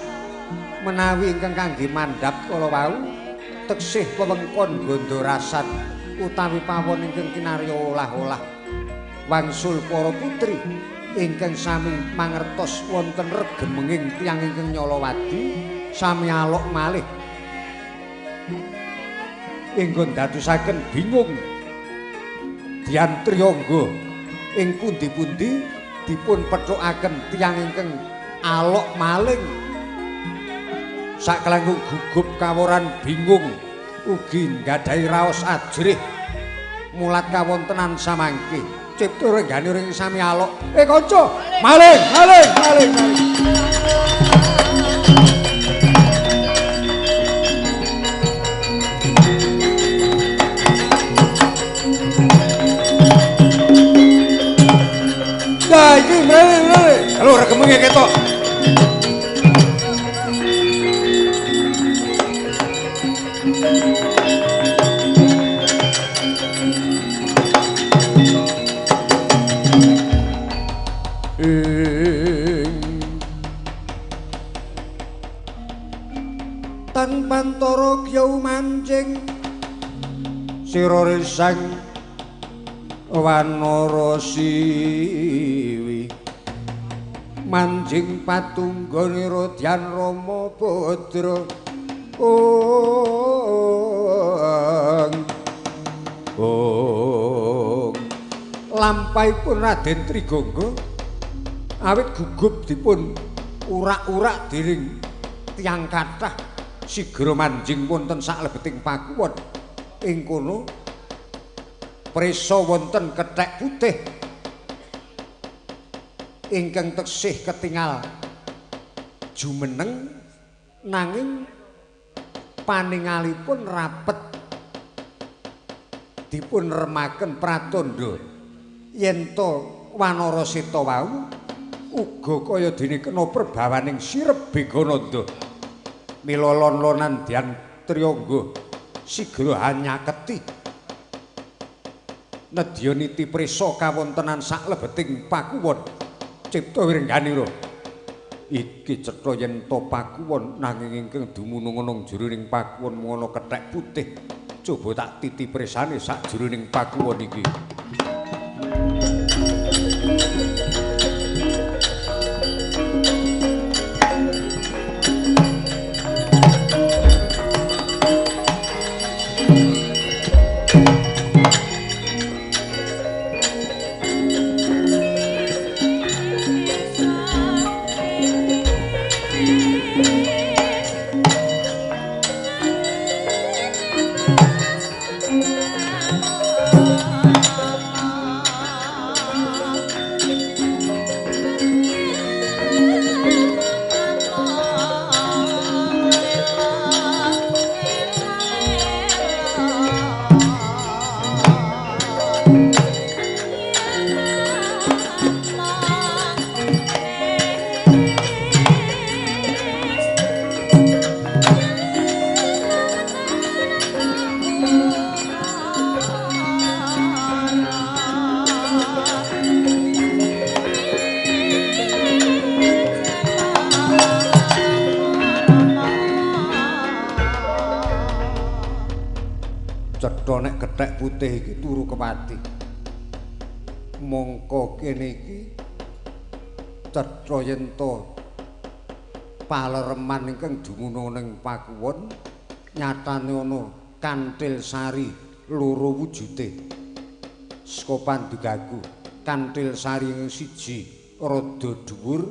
menawi ingkang kangge mandhap kala wau teksih wewengkon Gondorasan utawi pawon ingkang kinarya olah-olah wangsul para putri ingkang sami mangertos wonten regemenging tiyang ingkang nyalawadi sami alok malih ingkang dadosaken bingung Dian Triyangga ing pundi-pundi dipun pethukaken tiyang ingkang alok maling saklangkung gugup kaworan bingung ugi nggadahi raos ajrih mulat kawontenan samangke cipta renggane ring sami alok. Eh kanca, maling, maling, maling, maling. Nah, iki mrene mrene. Lho regemenge ketok. Tan pantara kyau mancing sira risang wanara siwi manjing patungganira Dyan Rama Badra ong ong lampahipun Raden Trigangga awit gugup dipun urak-urak dening tiyang kathah sigra manjing wonten saklebeting pakuwon ing kono prisa wonten kethek putih ingkang teksih ketingal jumeneng nanging paningalipun rapet dipun remaken pratandha yen to wanara seta wau uga kaya dene kena perbawaning sirep Begananda. Mila lon-lonan Dian Triyangga sigra hanyaketi nedya niti prisa kawontenan saklebeting pakuwon cipta wirengganira. Iki cetha yen to pakuwon nanging ingkang dumunung ana jroning pakuwon mung ana kethek putih. Coba tak titi prisane sakjroning pakuwon iki. Kethek putih iki turu kepati. Mongko kene iki cetha yen to palereman ingkang dumunung ning Pakuwon nyatane ana kanthil sari loro wujude. Saka pandugaku kanthil sari ingkang siji rada dhuwur,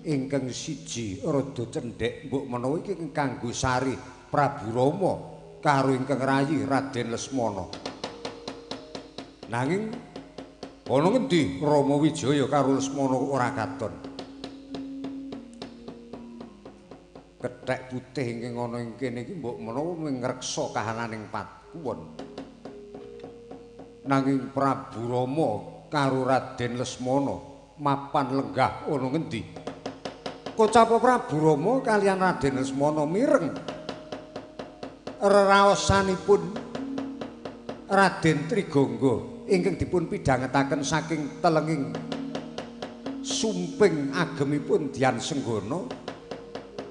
ingkang siji rada cendhek. Mbok menawa iki kanggo sari Prabu Rama karo ingkang rayi Raden Lesmana. Nanging ana ngendi Rama Wijaya karo Lesmana ora katon. Kethek putih ingkang ana ing kene iki mbok menawa ngreksa kahananing Pakuwon. Nanging Prabu Rama karo Raden Lesmana mapan lenggah ana ngendi? Kocapa Prabu Rama kaliyan Raden Lesmana mireng reraosanipun Raden Trigangga ingkang dipun pidhangetaken saking telenging sumping agemipun Dian Senggana.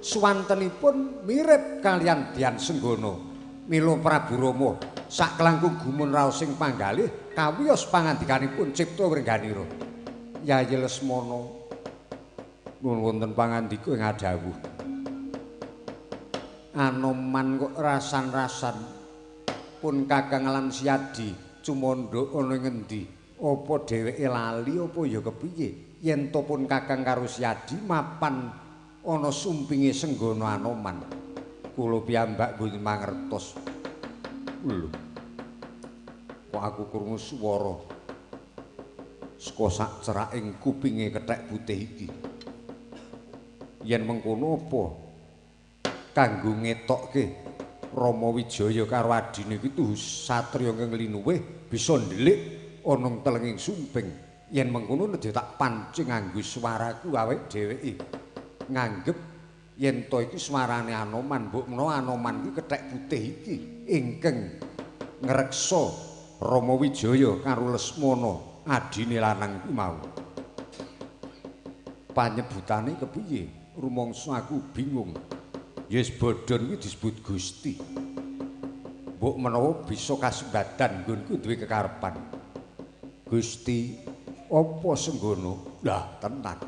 Suwantenipun mirip kaliyan Dian Senggana. Mila Prabu Rama saklangkung gumun raosing panggalih kawiyos pangandikanipun cipta wrengganira. Yayi Lesmana, nuwun wonten pangandika ing adhawuh. Anoman kok rasan-rasan pun Kakang lan Siyadi cumandha ana ngendi? Apa dheweke lali apa ya kepiye? Yen to pun Kakang karo Siyadi mapan ana sumpinge Senggana Anoman. Kula piyambak mboten mangertos. Lho. Kok aku krungu swara saka sak ceraking kupinge kethek putih iki. Yen mengkono apa kanggo ngetokke Rama Wijaya karo adine iki tuhu satriya ingkang linuwih bisa ndelik ana telenging sumping. Yen mengkono nedya tak pancing nganggo swaraku awake dheweke nganggep yen to iki swarane Anoman. Mbok menawa Anoman iki kethek putih iki ingkang ngreksa Rama Wijaya karo Lesmana adine lanang kuwi mau. Panyebutane kepiye? Rumangsa aku bingung. Yes bodhon kuwi disebut Gusti. Mbok menawa bisa kasembadan nggonku duwe kekarepan. Gusti, apa Senggana? Lah tenan.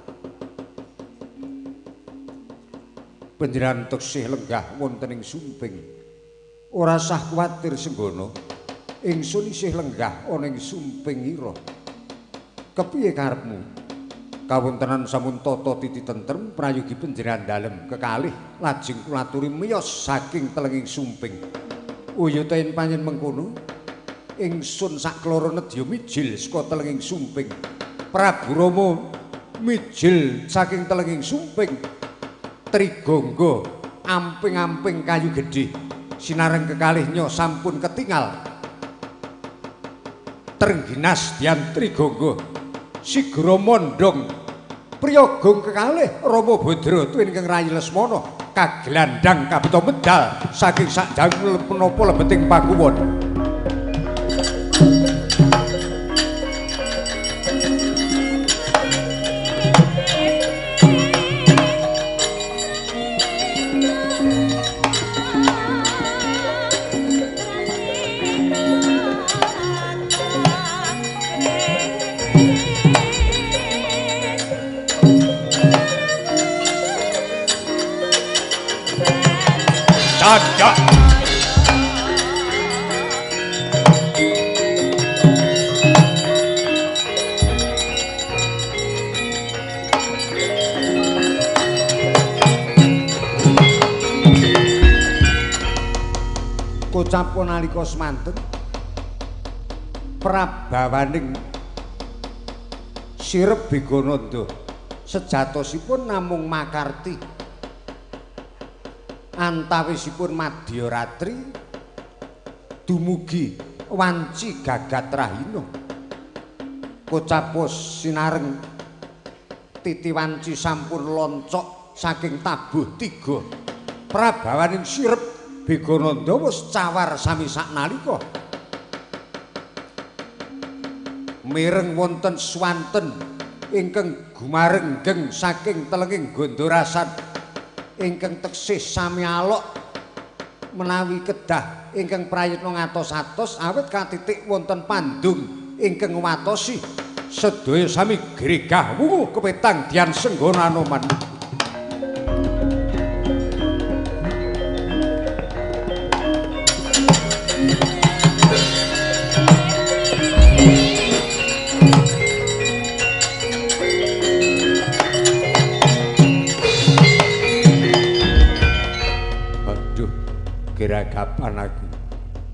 Panjenengan teksih lenggah wonten ing sumping. Ora sah kuwatir Senggana. Ingsun isih lenggah ana ing sumping ira. Kepiye karepmu? Kawontenan sampun tata titi tentrem prayogi panjenengan dalem kekalih lajeng kula aturi miyos saking telenging sumping. Uyute yen panjen mengkono, ingsun sakloro nedya mijil saka telenging sumping. Prabu Rama mijil saking telenging sumping. Trigangga amping-amping kayu gedhe sinareng kekalihnya sampun ketingal. Trengginas Dian Trigangga sigra mondhong priyaga kekalih Rama Badra tuwin ingkang rayi Lesmana kaglandhang kabeta medal saking sakjawing menapa lebeting Pakuwon. Kocapa nalika semanten prabawaning sirep Begananda sejatosipun namung makarti antawisipun madyaratri dumugi wanci gagat rahina. Kocapa sinareng titi wanci sampun loncok saking tabuh tiga. Prabawaning sirep Begananda wis cawar sami saknalika. Mireng wonten swanten ingkang gumarenggeng saking telenging Gondorasan ingkang teksih sami alok Menawi kedah ingkang prayitna ngatos-atos awit katitik wonten pandung ingkang ngwatosi sedaya sami gregah wungu kepetang Dian Senggana Anoman. Geragapan aku.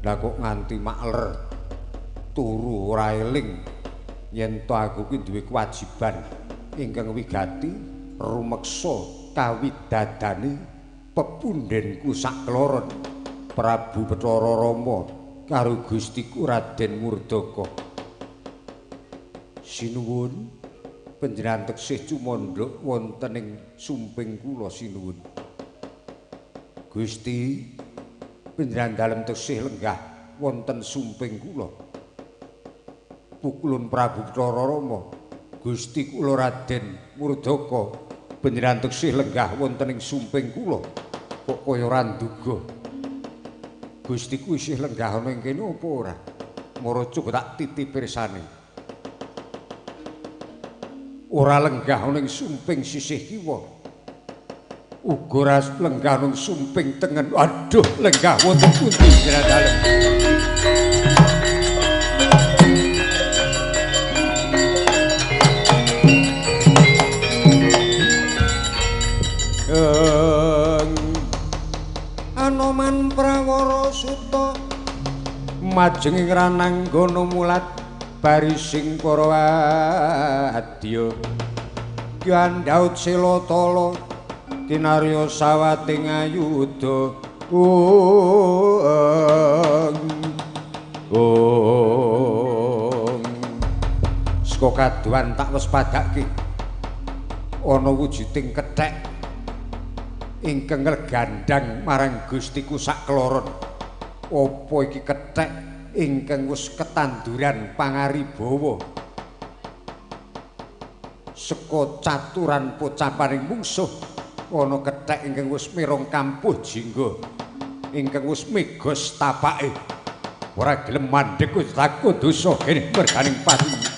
Lah kok nganti makler turu ora eling yen to aku kuwi duwe kewajiban ingkang wigati rumeksa kawidadane pepundhenku sakloron Prabu Bathara Rama karo Gustiku Raden Murdaka. Sinuwun panjenengan teksih cumandha wonten ing sumping kula sinuwun. Gusti panjenengan dalem tesih lenggah wonten sumping kula. Pukulun Prabu Bathara Rama, Gusti kula Raden Murdaka panjenengan tesih lenggah wonten ing sumping kula. Kok kaya ora nduga. Gustiku isih lenggah ana ing kene apa ora? Maraca tak titi pirsane. Ora lenggah ana ing sumping sisih kiwa. Uga ora lenggah nang sumping tengen. Aduh, lenggah wonten pundi jenengan dalem? Anoman Prawara Suta majeng ing rananggana mulat barising para wadya. Kyan Daud Selatala kinarya sawating ayuda. Ong saka kaduan tak wespadake ana wujuding kethek ingkang nglegandhang marang Gustiku sakloron. Apa iki kethek ingkang wis ketanduran pangaribawa saka caturan pocapaning mungsuh? Ana kethek ingkang wis mirong kampuh jingga ingkang wis migos tapake ora gelem mandhek wis takut dosa kene merganing pati.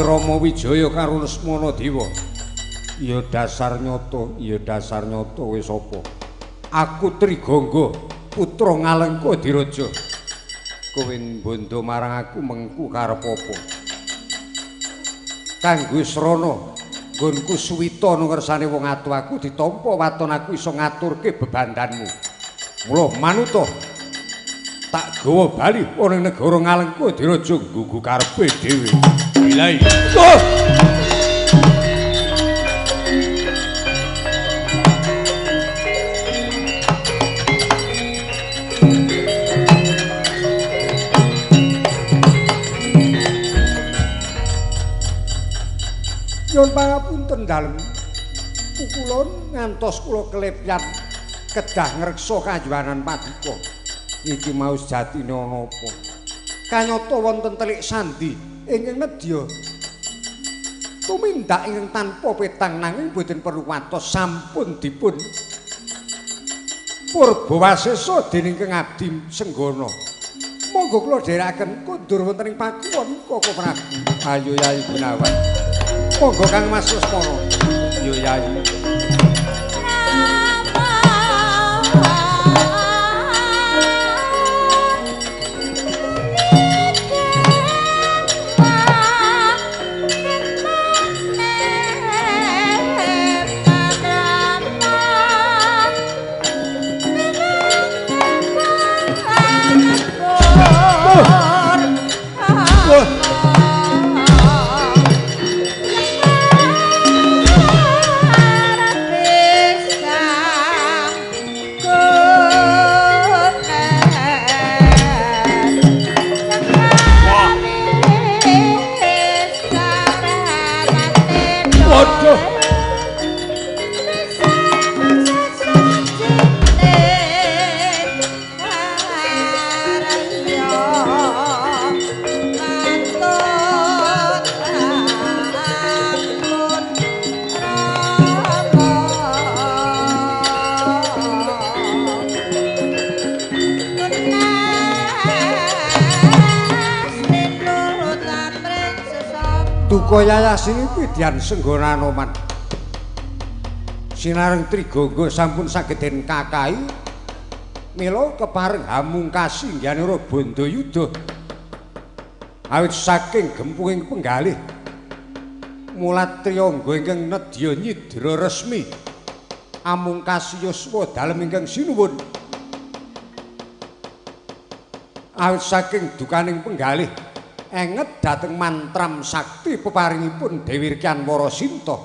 Rama Wijaya karo Lesmana Dewa. Ya dasar nyata, ya dasar nyata wis apa? Aku Trigangga, putra Ngalengka Diraja. Kowe mbondo marang aku mengku karep apa? Kanggo srana nggonku suwita nang ngersane wong atu aku ditampa waton aku iso ngaturke bebandanmu. Mula manuta tak gawa bali ana ing negara Ngalengka Diraja nggugu karepe dhewe. Bilai. Oh! Nyuwun pangapunten dalem. Pukulun ngantos kula kelepyan kedah ngreksa kayuwanan paduka. Iki mau sejatine ana apa? Kanyata wonten telik sandi ingkang nedya tumindak ingkang tanpa petang nanging boten perlu watos sampun dipun purbawasesa dening Kang Abdi Senggana. Monggo kula dherekaken kondur wonten ing pakuwon Koko Prabu. Ayo Yayi Gunawan. Monggo Kang Mas Lesmana. Yo Yayi. Duka yayasini Widyan Senggana Anoman. Sinareng Trigangga sampun saged den kakahi mila kepareng hamungkasi ngganira Bandayuda. Awit saking gempunging penggalih mulat Triyangga ingkang nedya nyidra resmi amungkasi yuswa dalem ingkang sinuwun. Awit saking dukaning penggalih enget dhateng mantram sakti peparingipun Dewi Rikyan Warasinta.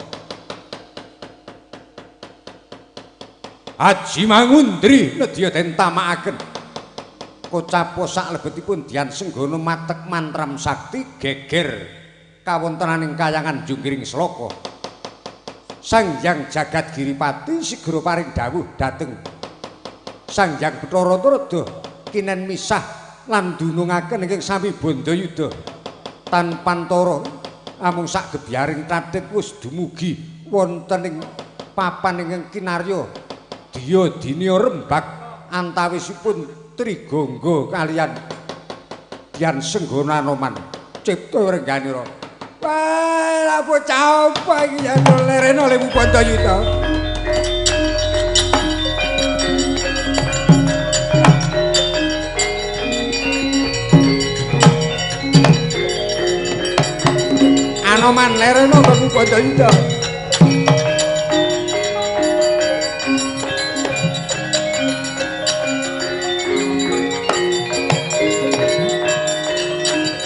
Aji Mangundri nedya den tamakaken. Kocapa saklebetipun Dian Senggana matek mantram sakti geger kawontenaning kayangan Junggiring Sloka. Sang Hyang Jagat Giripati sigra paring dawuh dhateng Sang Hyang Bathara Narada kinen misah lan dunungaken ingkang sami Bandayuda tanpantara amung sak gebyaring tatit wis dumugi wonten ing papan ingkang kinarya diya dinya rembag antawisipun Trigangga kaliyan Dian Senggana Anoman cipta rengganira. Wah, lha bocah apa iki ya lereno lewu Bandayuda. Anoman lereno lewu Bandayuda.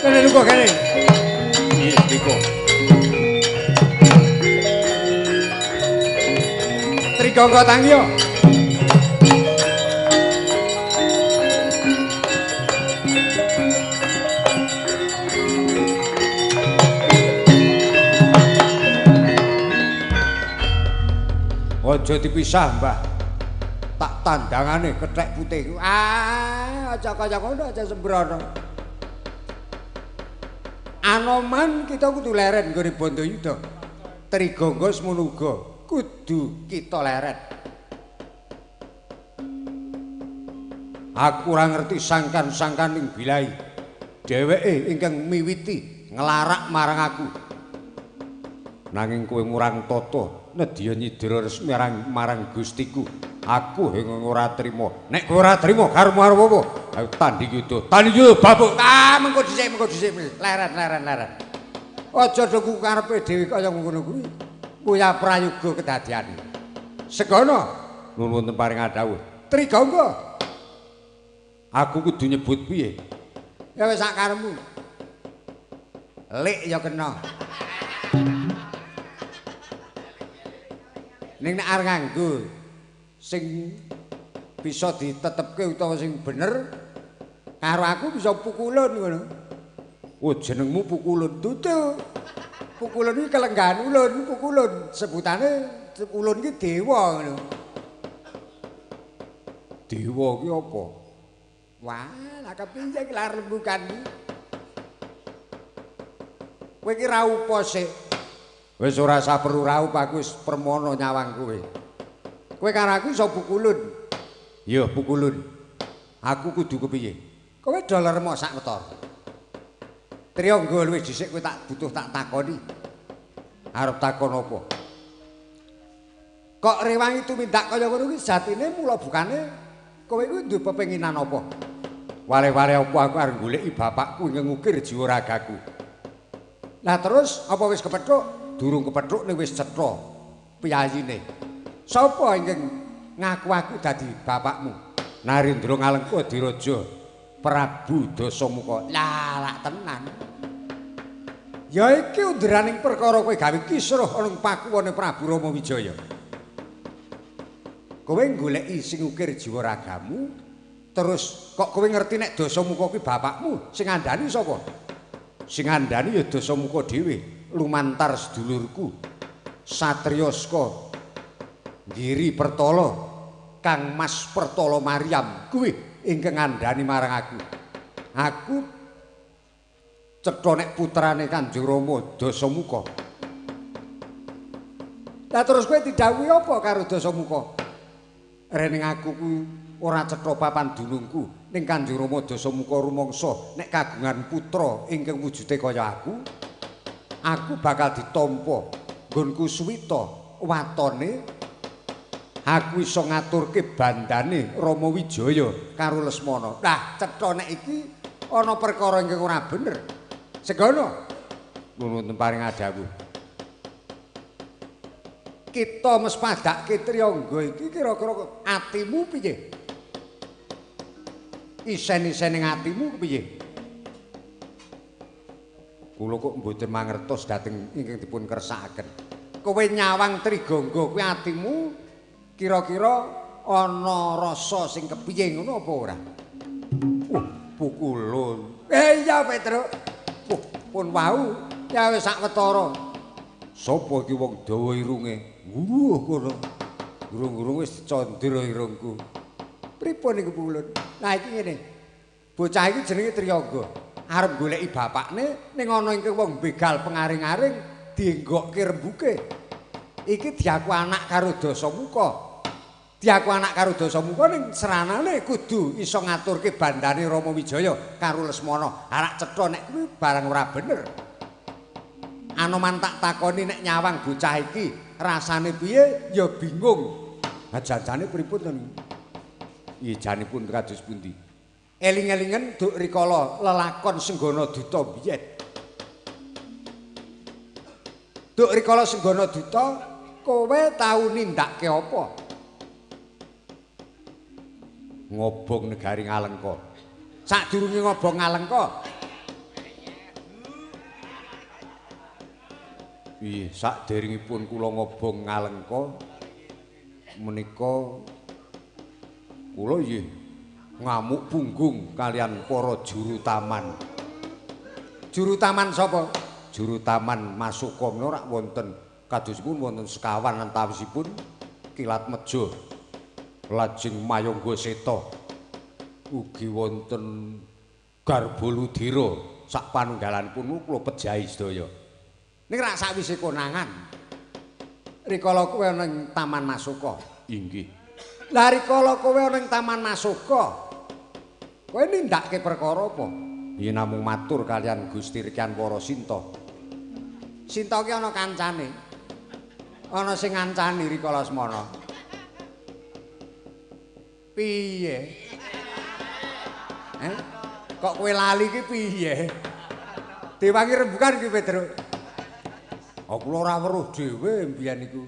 Kene luka kene. Iya, Diko. Trigangga tangyo. Aja dipisah, Mbah. Tak tandangane kethek putih. Ah, aja kaya ngono, aja sembrono. Anoman kita kudu leren nggone Bandayuda. Trigangga semono uga kudu kita leren. Aku ora ngerti sangkan-sangkaning bilai. Dheweke ingkang miwiti nglarak marang aku. Nanging kowe ngurang tata nedya nyidra resmi marang Gustiku. Aku ing ora trima. Nek kowe ora trima karepmu arep apa? Ayo tanding yuda. Tanding yuda babuk. Ah, mengko dhisik, mengko dhisik. Leren, leren, leren. Aja do karepe dhewe kaya ngono kuwi. Muya prayoga kedadiane. Segana nuwun wonten paring dawuh. Trigangga. Aku kudu nyebut piye? Ya wis sak karepmu. Lik ya kena. Ning nek arep nganggo sing bisa ditetepke utawa sing bener karo aku bisa pukulun ngono. Oh jenengmu pukulun dudu. Pukulun iki kelenggahan ulun, pukulun sebutane ulun iki dewa ngono. Dewa ki apa? Wah, lah kepiye iki lah rembukan iki. Kowe iki raupa sik. Wis ora usah perlu raup, aku wis permono nyawang kowe. Kowe karo aku iso pukulun. Ya pukulun. Aku kudu kepiye? Kowe do lermo sak wetor. Triyangga luwih dhisik kowe tak butuh tak takoni. Arep takon apa? Kok rewangi tumindak kaya ngono kuwi jatine mula bukane kowe kuwi duwe pepenginan apa? Wale-wale apa aku arep goleki bapakku ingkang ngukir jiwa ragaku. Lah terus apa wis kepethuk? Durung kepethuk ning wis cetha piyayine. Sapa ingkang ngaku aku dadi bapakmu? Narendra Ngalengka Diraja Prabu Dasamuka. Lah lak tenan. Ya iki underaning perkara kowe gawe kisruh ana ing pakuwone Prabu Rama Wijaya. Kowe goleki sing ngukir jiwa ragamu, terus kok kowe ngerti nek Dasamuka kuwi bapakmu? Sing ngandani sapa? Sing ngandani ya Dasamuka dhewe, lumantar sedulurku satriya saka Giri Pertala, Kang Mas Pertala Mariam kuwi ingkang ngandani marang aku. Aku cetha nek putrane Kanjeng Rama Dasamuka. Lah terus kowe didhawuhi apa karo Dasamuka? Rening aku kuwi ora cetha papan dunungku ning Kanjeng Rama Dasamuka rumangsa nek kagungan putra ingkang wujude kaya aku. Aku bakal ditampa nggonku suwita watone aku iso ngaturke bandane Rama Wijaya karo Lesmana. Lah cetha nek iki ana perkara ingkang ora bener. Segana nuwun paring dawuh. Kita mespadake Triyangga iki kira-kira atimu piye? Isen-isen ing atimu piye? Kula kok mboten mangertos dhateng ingkang dipun kersakaken. Kowe nyawang Trigangga kuwi atimu kira-kira ana rasa sing kepiye ngono apa ora? Pukulun. Iya Petruk. Pun wau ya wis sak wetara. Sapa iki wong dawa irunge? Wuh kono. Gurung-gurung wis dicondro irungku. Pripun iku pukulun? Nah iki ngene. Bocah iki jenenge Triyangga. Arep goleki bapakne ning ana ingkang wong begal pengaring-aring dienggokke rembuke. Iki diaku anak karo Dasamuka. Diaku anak karo Dasamuka ning seranane kudu iso ngaturke bandane Rama Wijaya karo Lesmana. Arak cetha nek kuwi barang ora bener. Anoman tak takoni nek nyawang bocah iki rasane piye ya bingung. Ha janjane pripun to niku? Iya janipun kados pundi? Eling-elingen duk rikala lelakon Senggana Duta biyen. Duk rikala Senggana Duta kowe tau nindakake apa? Ngobong negari Ngalengka. Sadurunge ngobong Ngalengka. Iya, saderengipun kula ngobong Ngalengka menika kula nggih ngamuk punggung kalian para juru taman. Juru taman sapa? Juru taman Masuka menika rak wonten kadosipun wonten sekawan antawisipun Kilat Meja, lajeng Mayangga Seta, ugi wonten Garbaludira sak panunggalanipun kula pejahi sedaya. Ning rak sakwise konangan rikala kowe ana ing Taman Masuka. Inggih. Lah rikala kowe ana ing Taman Masuka, kowe nindakake perkara apa? Yen namung matur kalian Gusti Rikyan Wara Sinta. Sinta ki ana kancane. Ana sing ngancani rikala semana. Piye? Kok kowe lali ki piye? Diwangi rembukan ki Petruk. Aku ora weruh dhewe mbiyen iku.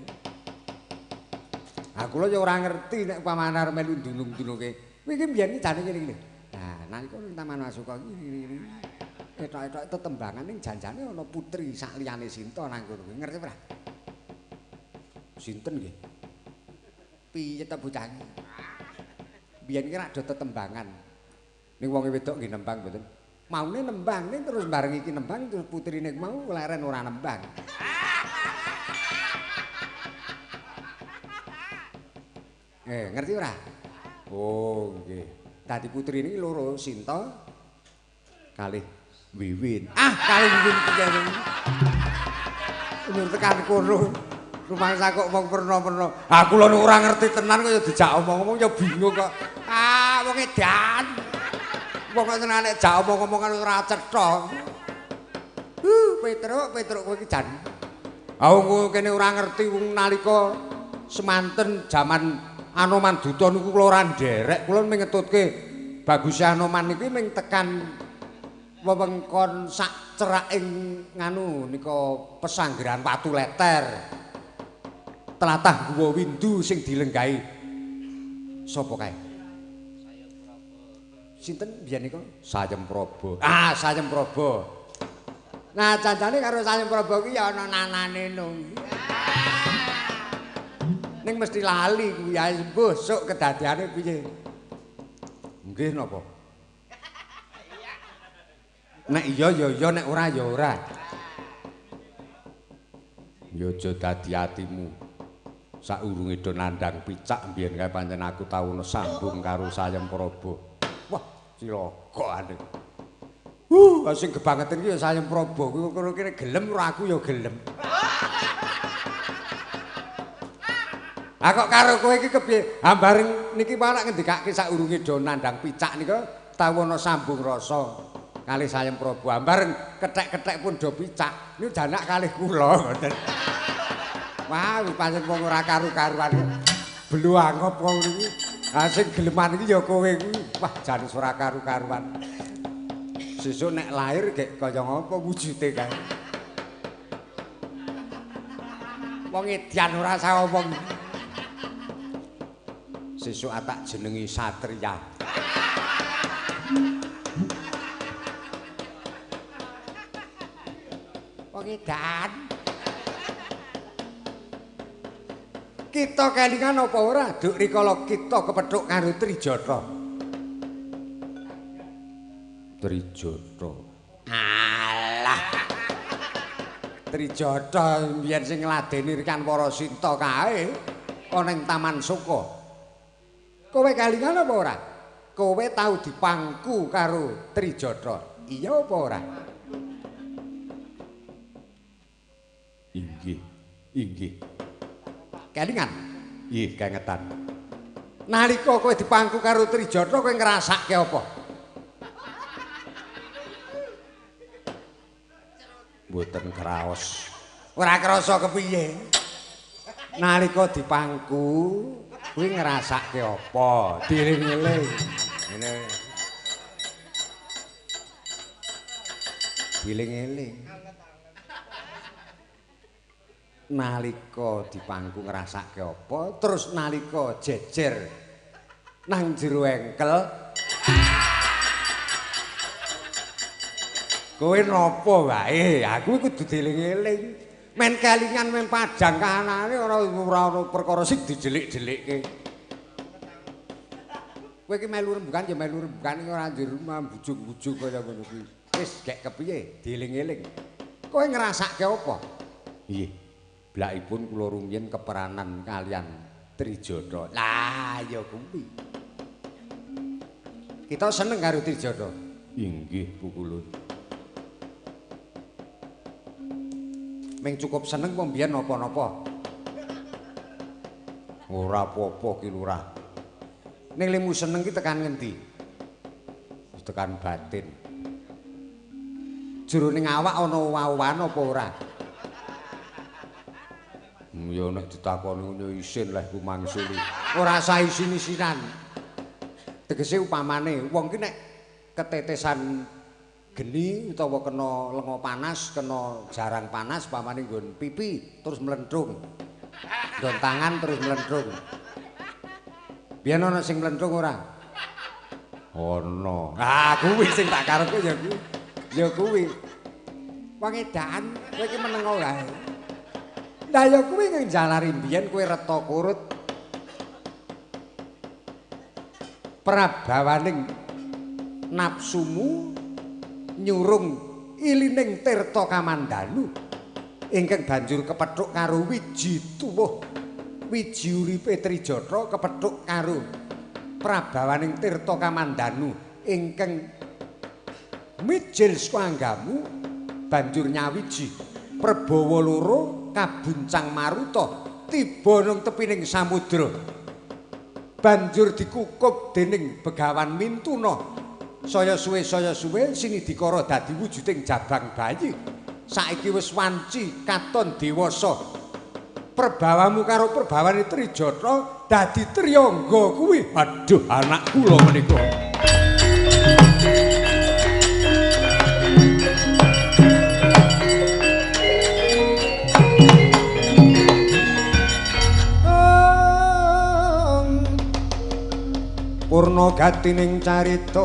Aku lho ya ora ngerti nek pamane arep melu ndunung-ndunungke. Kuwi iki mbiyen iki jane ngene iki lho. Nah, nalika ning Taman Masuka iki ngene. Etok-etok tetembangan ning janjane ana putri sak liyane Sinta nang kono kuwi. Ngerti ora? Sinten nggih? Piye ta bocah iki? Mbiyen iki rak do tetembangan. Ning wong wedok nggih nembang mboten? Maune nembang ning terus bareng iki nembang terus putrine mau leren ora nembang. Ngerti ora? Oh, nggih. Dadi putrine iki loro, Sinta kalih Wiwin. Ah, kalih Wiwin piye iki? Nyur tekan kono. Rumangsa kok wong perna-perna. Ah, kula niku ora ngerti tenan kok ya dijak omong-omong ya bingung kok. Ah, wong edan. Wong kok tenan nek jak omong-omongan ora cetha. Petruk, Petruk kowe iki jan. Ah, wong kene ora ngerti wong nalika semanten jaman Anoman Duta niku kula ora nderek, kula mung ngetutke baguse Anoman niki mung tekan wewengkon sak ceraking nganu nika pesanggeran Watu Leter. Tlatah Guwa Windu sing dilenggahi sapa kae? Sinten biyen nika? Sayem Praba. Ah, Sayem Praba. Nah, janjane karo Sayem Praba kuwi ya ana nanane no. Ning mesti lali kuwi ae mbuh sok kedadiane piye. Nggih napa? Nek iya ya iya, nek ora ya ora. Ya aja dadi atimu. Saurunge do nandhang picak mbiyen kae pancen aku tau sambung karo Sayem Praba. Wah, cilaka ane. Sing gebangeten iki ya Sayem Praba kuwi kono kene gelem ora aku ya gelem. Ah kok karo kowe iki kepiye? Ha bareng niki malah ngendikake saurunge do nandhang picak nika tau ana sambung rasa. Kalih Sayem Prabu bareng kethek-kethek pun do picak. Niku janak kalih kula ngoten. Wah, pancen wong ora karu-karuan. Belu angop wong niku. Ha sing geleman iki ya kowe kuwi. Wah, jan ora karu-karuan. Sesuk nek lahir gek kaya ngapa wujude kae. Wong edan ora usah omong. Sesuk tak jenengi Satria. Wong edan. Kita kelingan apa ora duk rikala kita kepethuk karo Trijata. Trijata. Alah. Trijata mbiyen sing ngladeni Rikan Warasinta kae ana ing Taman Suka. Kowe kelingan apa ora? Kowe tau dipangku karo Trijata. Iya apa ora? Inggih, inggih. Kelingan? Nggih, kengetan. Nalika kowe dipangku karo Trijata kowe ngrasake apa? Mboten kraos. Ora krasa kepiye? Nalika dipangku kuwi ngrasake apa? Dieling-eling. Ngene. Dieling-eling. Nalika dipangku ngrasake apa? Terus nalika jejer nang jero engkel kowe napa wae? Aku kudu dieling-eling. Men kelingan men padhang kahanane ora ora perkara sing dijelik-jelikke. Kowe iki melu rembugan ya melu rembugan ora njur bujung-bujung kaya ngono kuwi. Wis gek kepiye dieling-eling. Kowe ngrasake apa? Nggih. Blakipun kula rumiyin keperanan kalian Trijata. Lah ya kuwi. Kita seneng karo Trijata. Inggih, Pukulun. Ming cukup seneng apa mbiyen napa-napa? Ora apa-apa ki Lurah. Ning lemu seneng ki tekan ngendi? Tekan batin. Jroning awak ana owah-owahan apa ora? Ya nek ditakoni ngono isin leh ku mangsuli. Ora usah isin-isinan. Tegese upamane wong ki nek ketetesan geni utawa kena lenga panas, kena jarang panas pamane nggon pipi terus mlenthung. Nggon tangan terus mlenthung. Biyen ana sing mlenthung ora? Ana. Ah kuwi sing tak karepke ya kuwi. Ya kuwi. Wong edan kowe iki meneng wae. Lah ya kuwi njalari mbiyen kowe reta kurut. Prabawaning nafsumu nyurung ilining Tirta Kamandanu ingkang banjur kepethuk karo wiji tuwuh wiji uripe Trijata kepethuk karo prabawaning Tirta Kamandanu ingkang mijil saka anggamu banjur nyawiji Prabawa loro kabuncang maruta tiba nang tepining samudra banjur dikukup dening Begawan Mintuna. Saya suwe sinidikara dadi wujuding jabang bayi. Saiki wis wanci katon dewasa. Perbawamu karo perbawane Trijata dadi triyangga kuwi. Aduh, anak kula menika. Purna gatining carita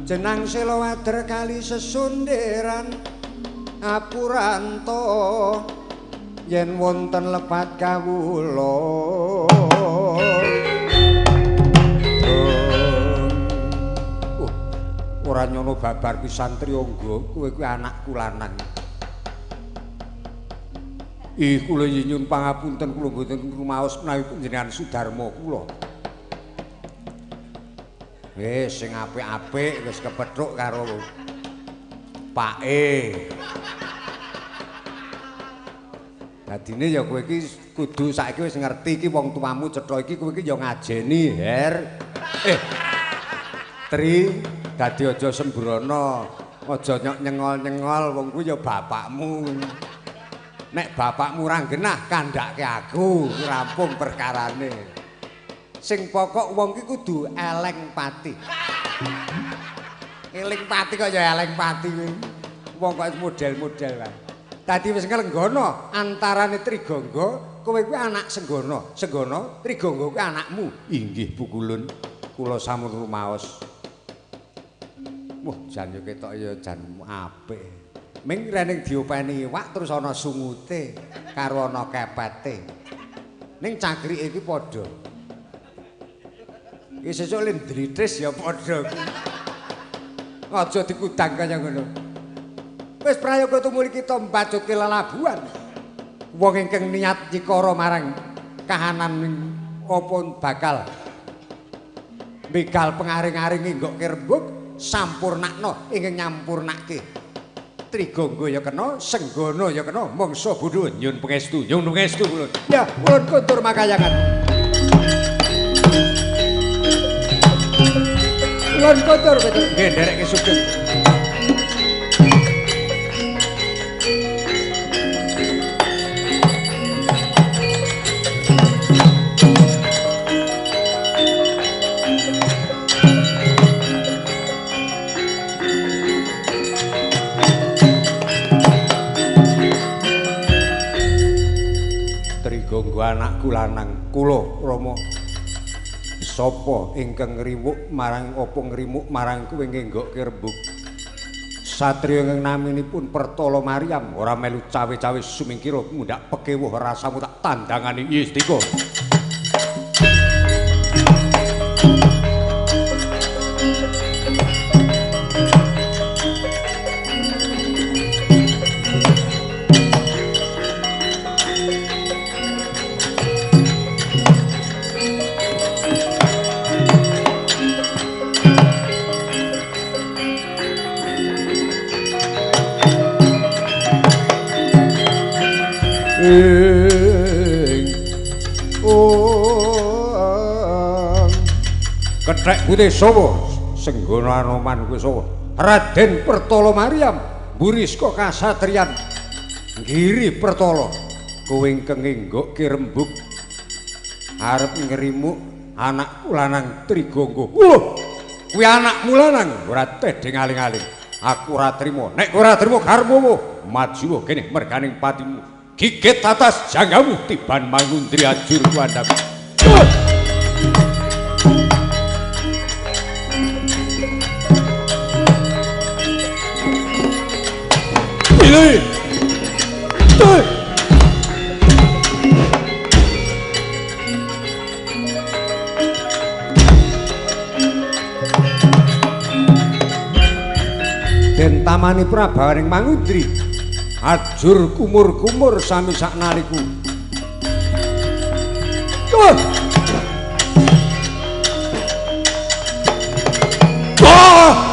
jenang sela wader kali sesunderan apuranta yen wonten lepat kawula. Ora nyono babar pisan Triyangga, kowe kuwi anakku lanang. Ih, kula nyuwun pangapunten kula mboten rumaos menawi panjenengan Sudarma kula. Wis sing apik-apik wis kepethuk karo pake. Dadine ya kowe iki kudu saiki wis ngerti iki wong tuamu cetha iki kowe iki ya ngajeni, Her. Tri, dadi aja sembrono, aja nyok nyengol-nyengol wong kuwi ya bapakmu. Nek bapakmu ora genah kandhake aku, rampung perkarane. Sing pokok wong ki kudu eleng pati. Eling pati kok ya eleng pati kuwi. Wong kok model-model wae. Dadi wis nglenggono antarane Trigangga, kowe kuwi anak Senggana, Senggana Trigangga kuwi anakmu. Inggih Pukulun, kula sampun rumaos. Wah, jan yo ketok ya jan apik. Ming rening diopeni iwak terus ana sungute karo ana kepete. Ning cakrike iki padha. Iki sesuk le ndritis ya padha kuwi. Aja dikudang kaya ngono. Wis prayoga tumuli kita mbacutke lelabuhan. Wong ingkang niat nyikara marang kahanan apa bakal begal pengaring-aring nggokke rembug sampurnakno ingkang nyampurnake. Trigangga ya kena, Senggana ya kena, mangsa bodho nyun pangestu, nyun pangestu kula. Ya, kula kuntur makayangan. Kula kuntur nggih nderekke sugeng. Trigangga anakku lanang kula Rama. Sapa ingkang ngriwuk marang apa ngrimuk marang kowe ngenggokke rembug? Satriya ingkang naminipun Pertala Maryam ora melu cawe-cawe sumingkira mundhak pekewuh rasamu tak tandangani Yistika. Kethek putih sapa? Senggana Anoman kuwi sapa? Raden Pertala Maryam, mburi saka kasatriyan Giri Pertala. Kowe ingkang ngenggokke rembug arep ngrimuk anakku lanang Trigangga. Lho, kuwi anakmu lanang ora tedheng aling-aling. Aku ora trima. Nek ora trima karepmu maju kene merganing patimu. Gigit atas janggamu tiban mangundri ajur kuandhap. Pilih. Den tamani Prabawaning Mangundri ajur kumur-kumur sami saknaliku. Tuh. Wah!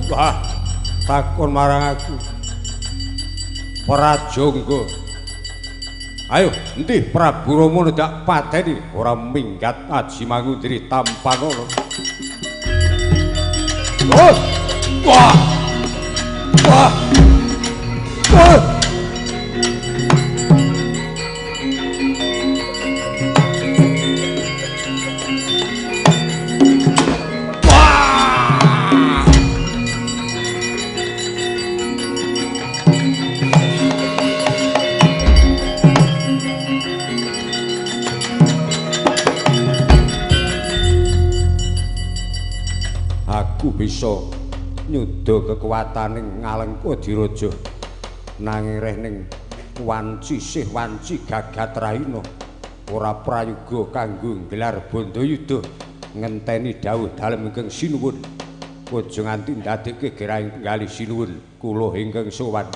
Wah, takon marang aku. Prajangga. Ayo, endi Prabu Rama ndak pateni ora minggat Aji Mangundri tampanono. Oh! Wah! Wah! Wah! Aku bisa nyuda kekuataning Ngalengka Diraja nanging reh ning wanci sih wanci gagat rahina ora prayoga kanggo nggelar bandayuda ngenteni dawuh dalem ingkang sinuwun aja nganti ndadekke gerahing penggalih sinuwun kula ingkang sowan.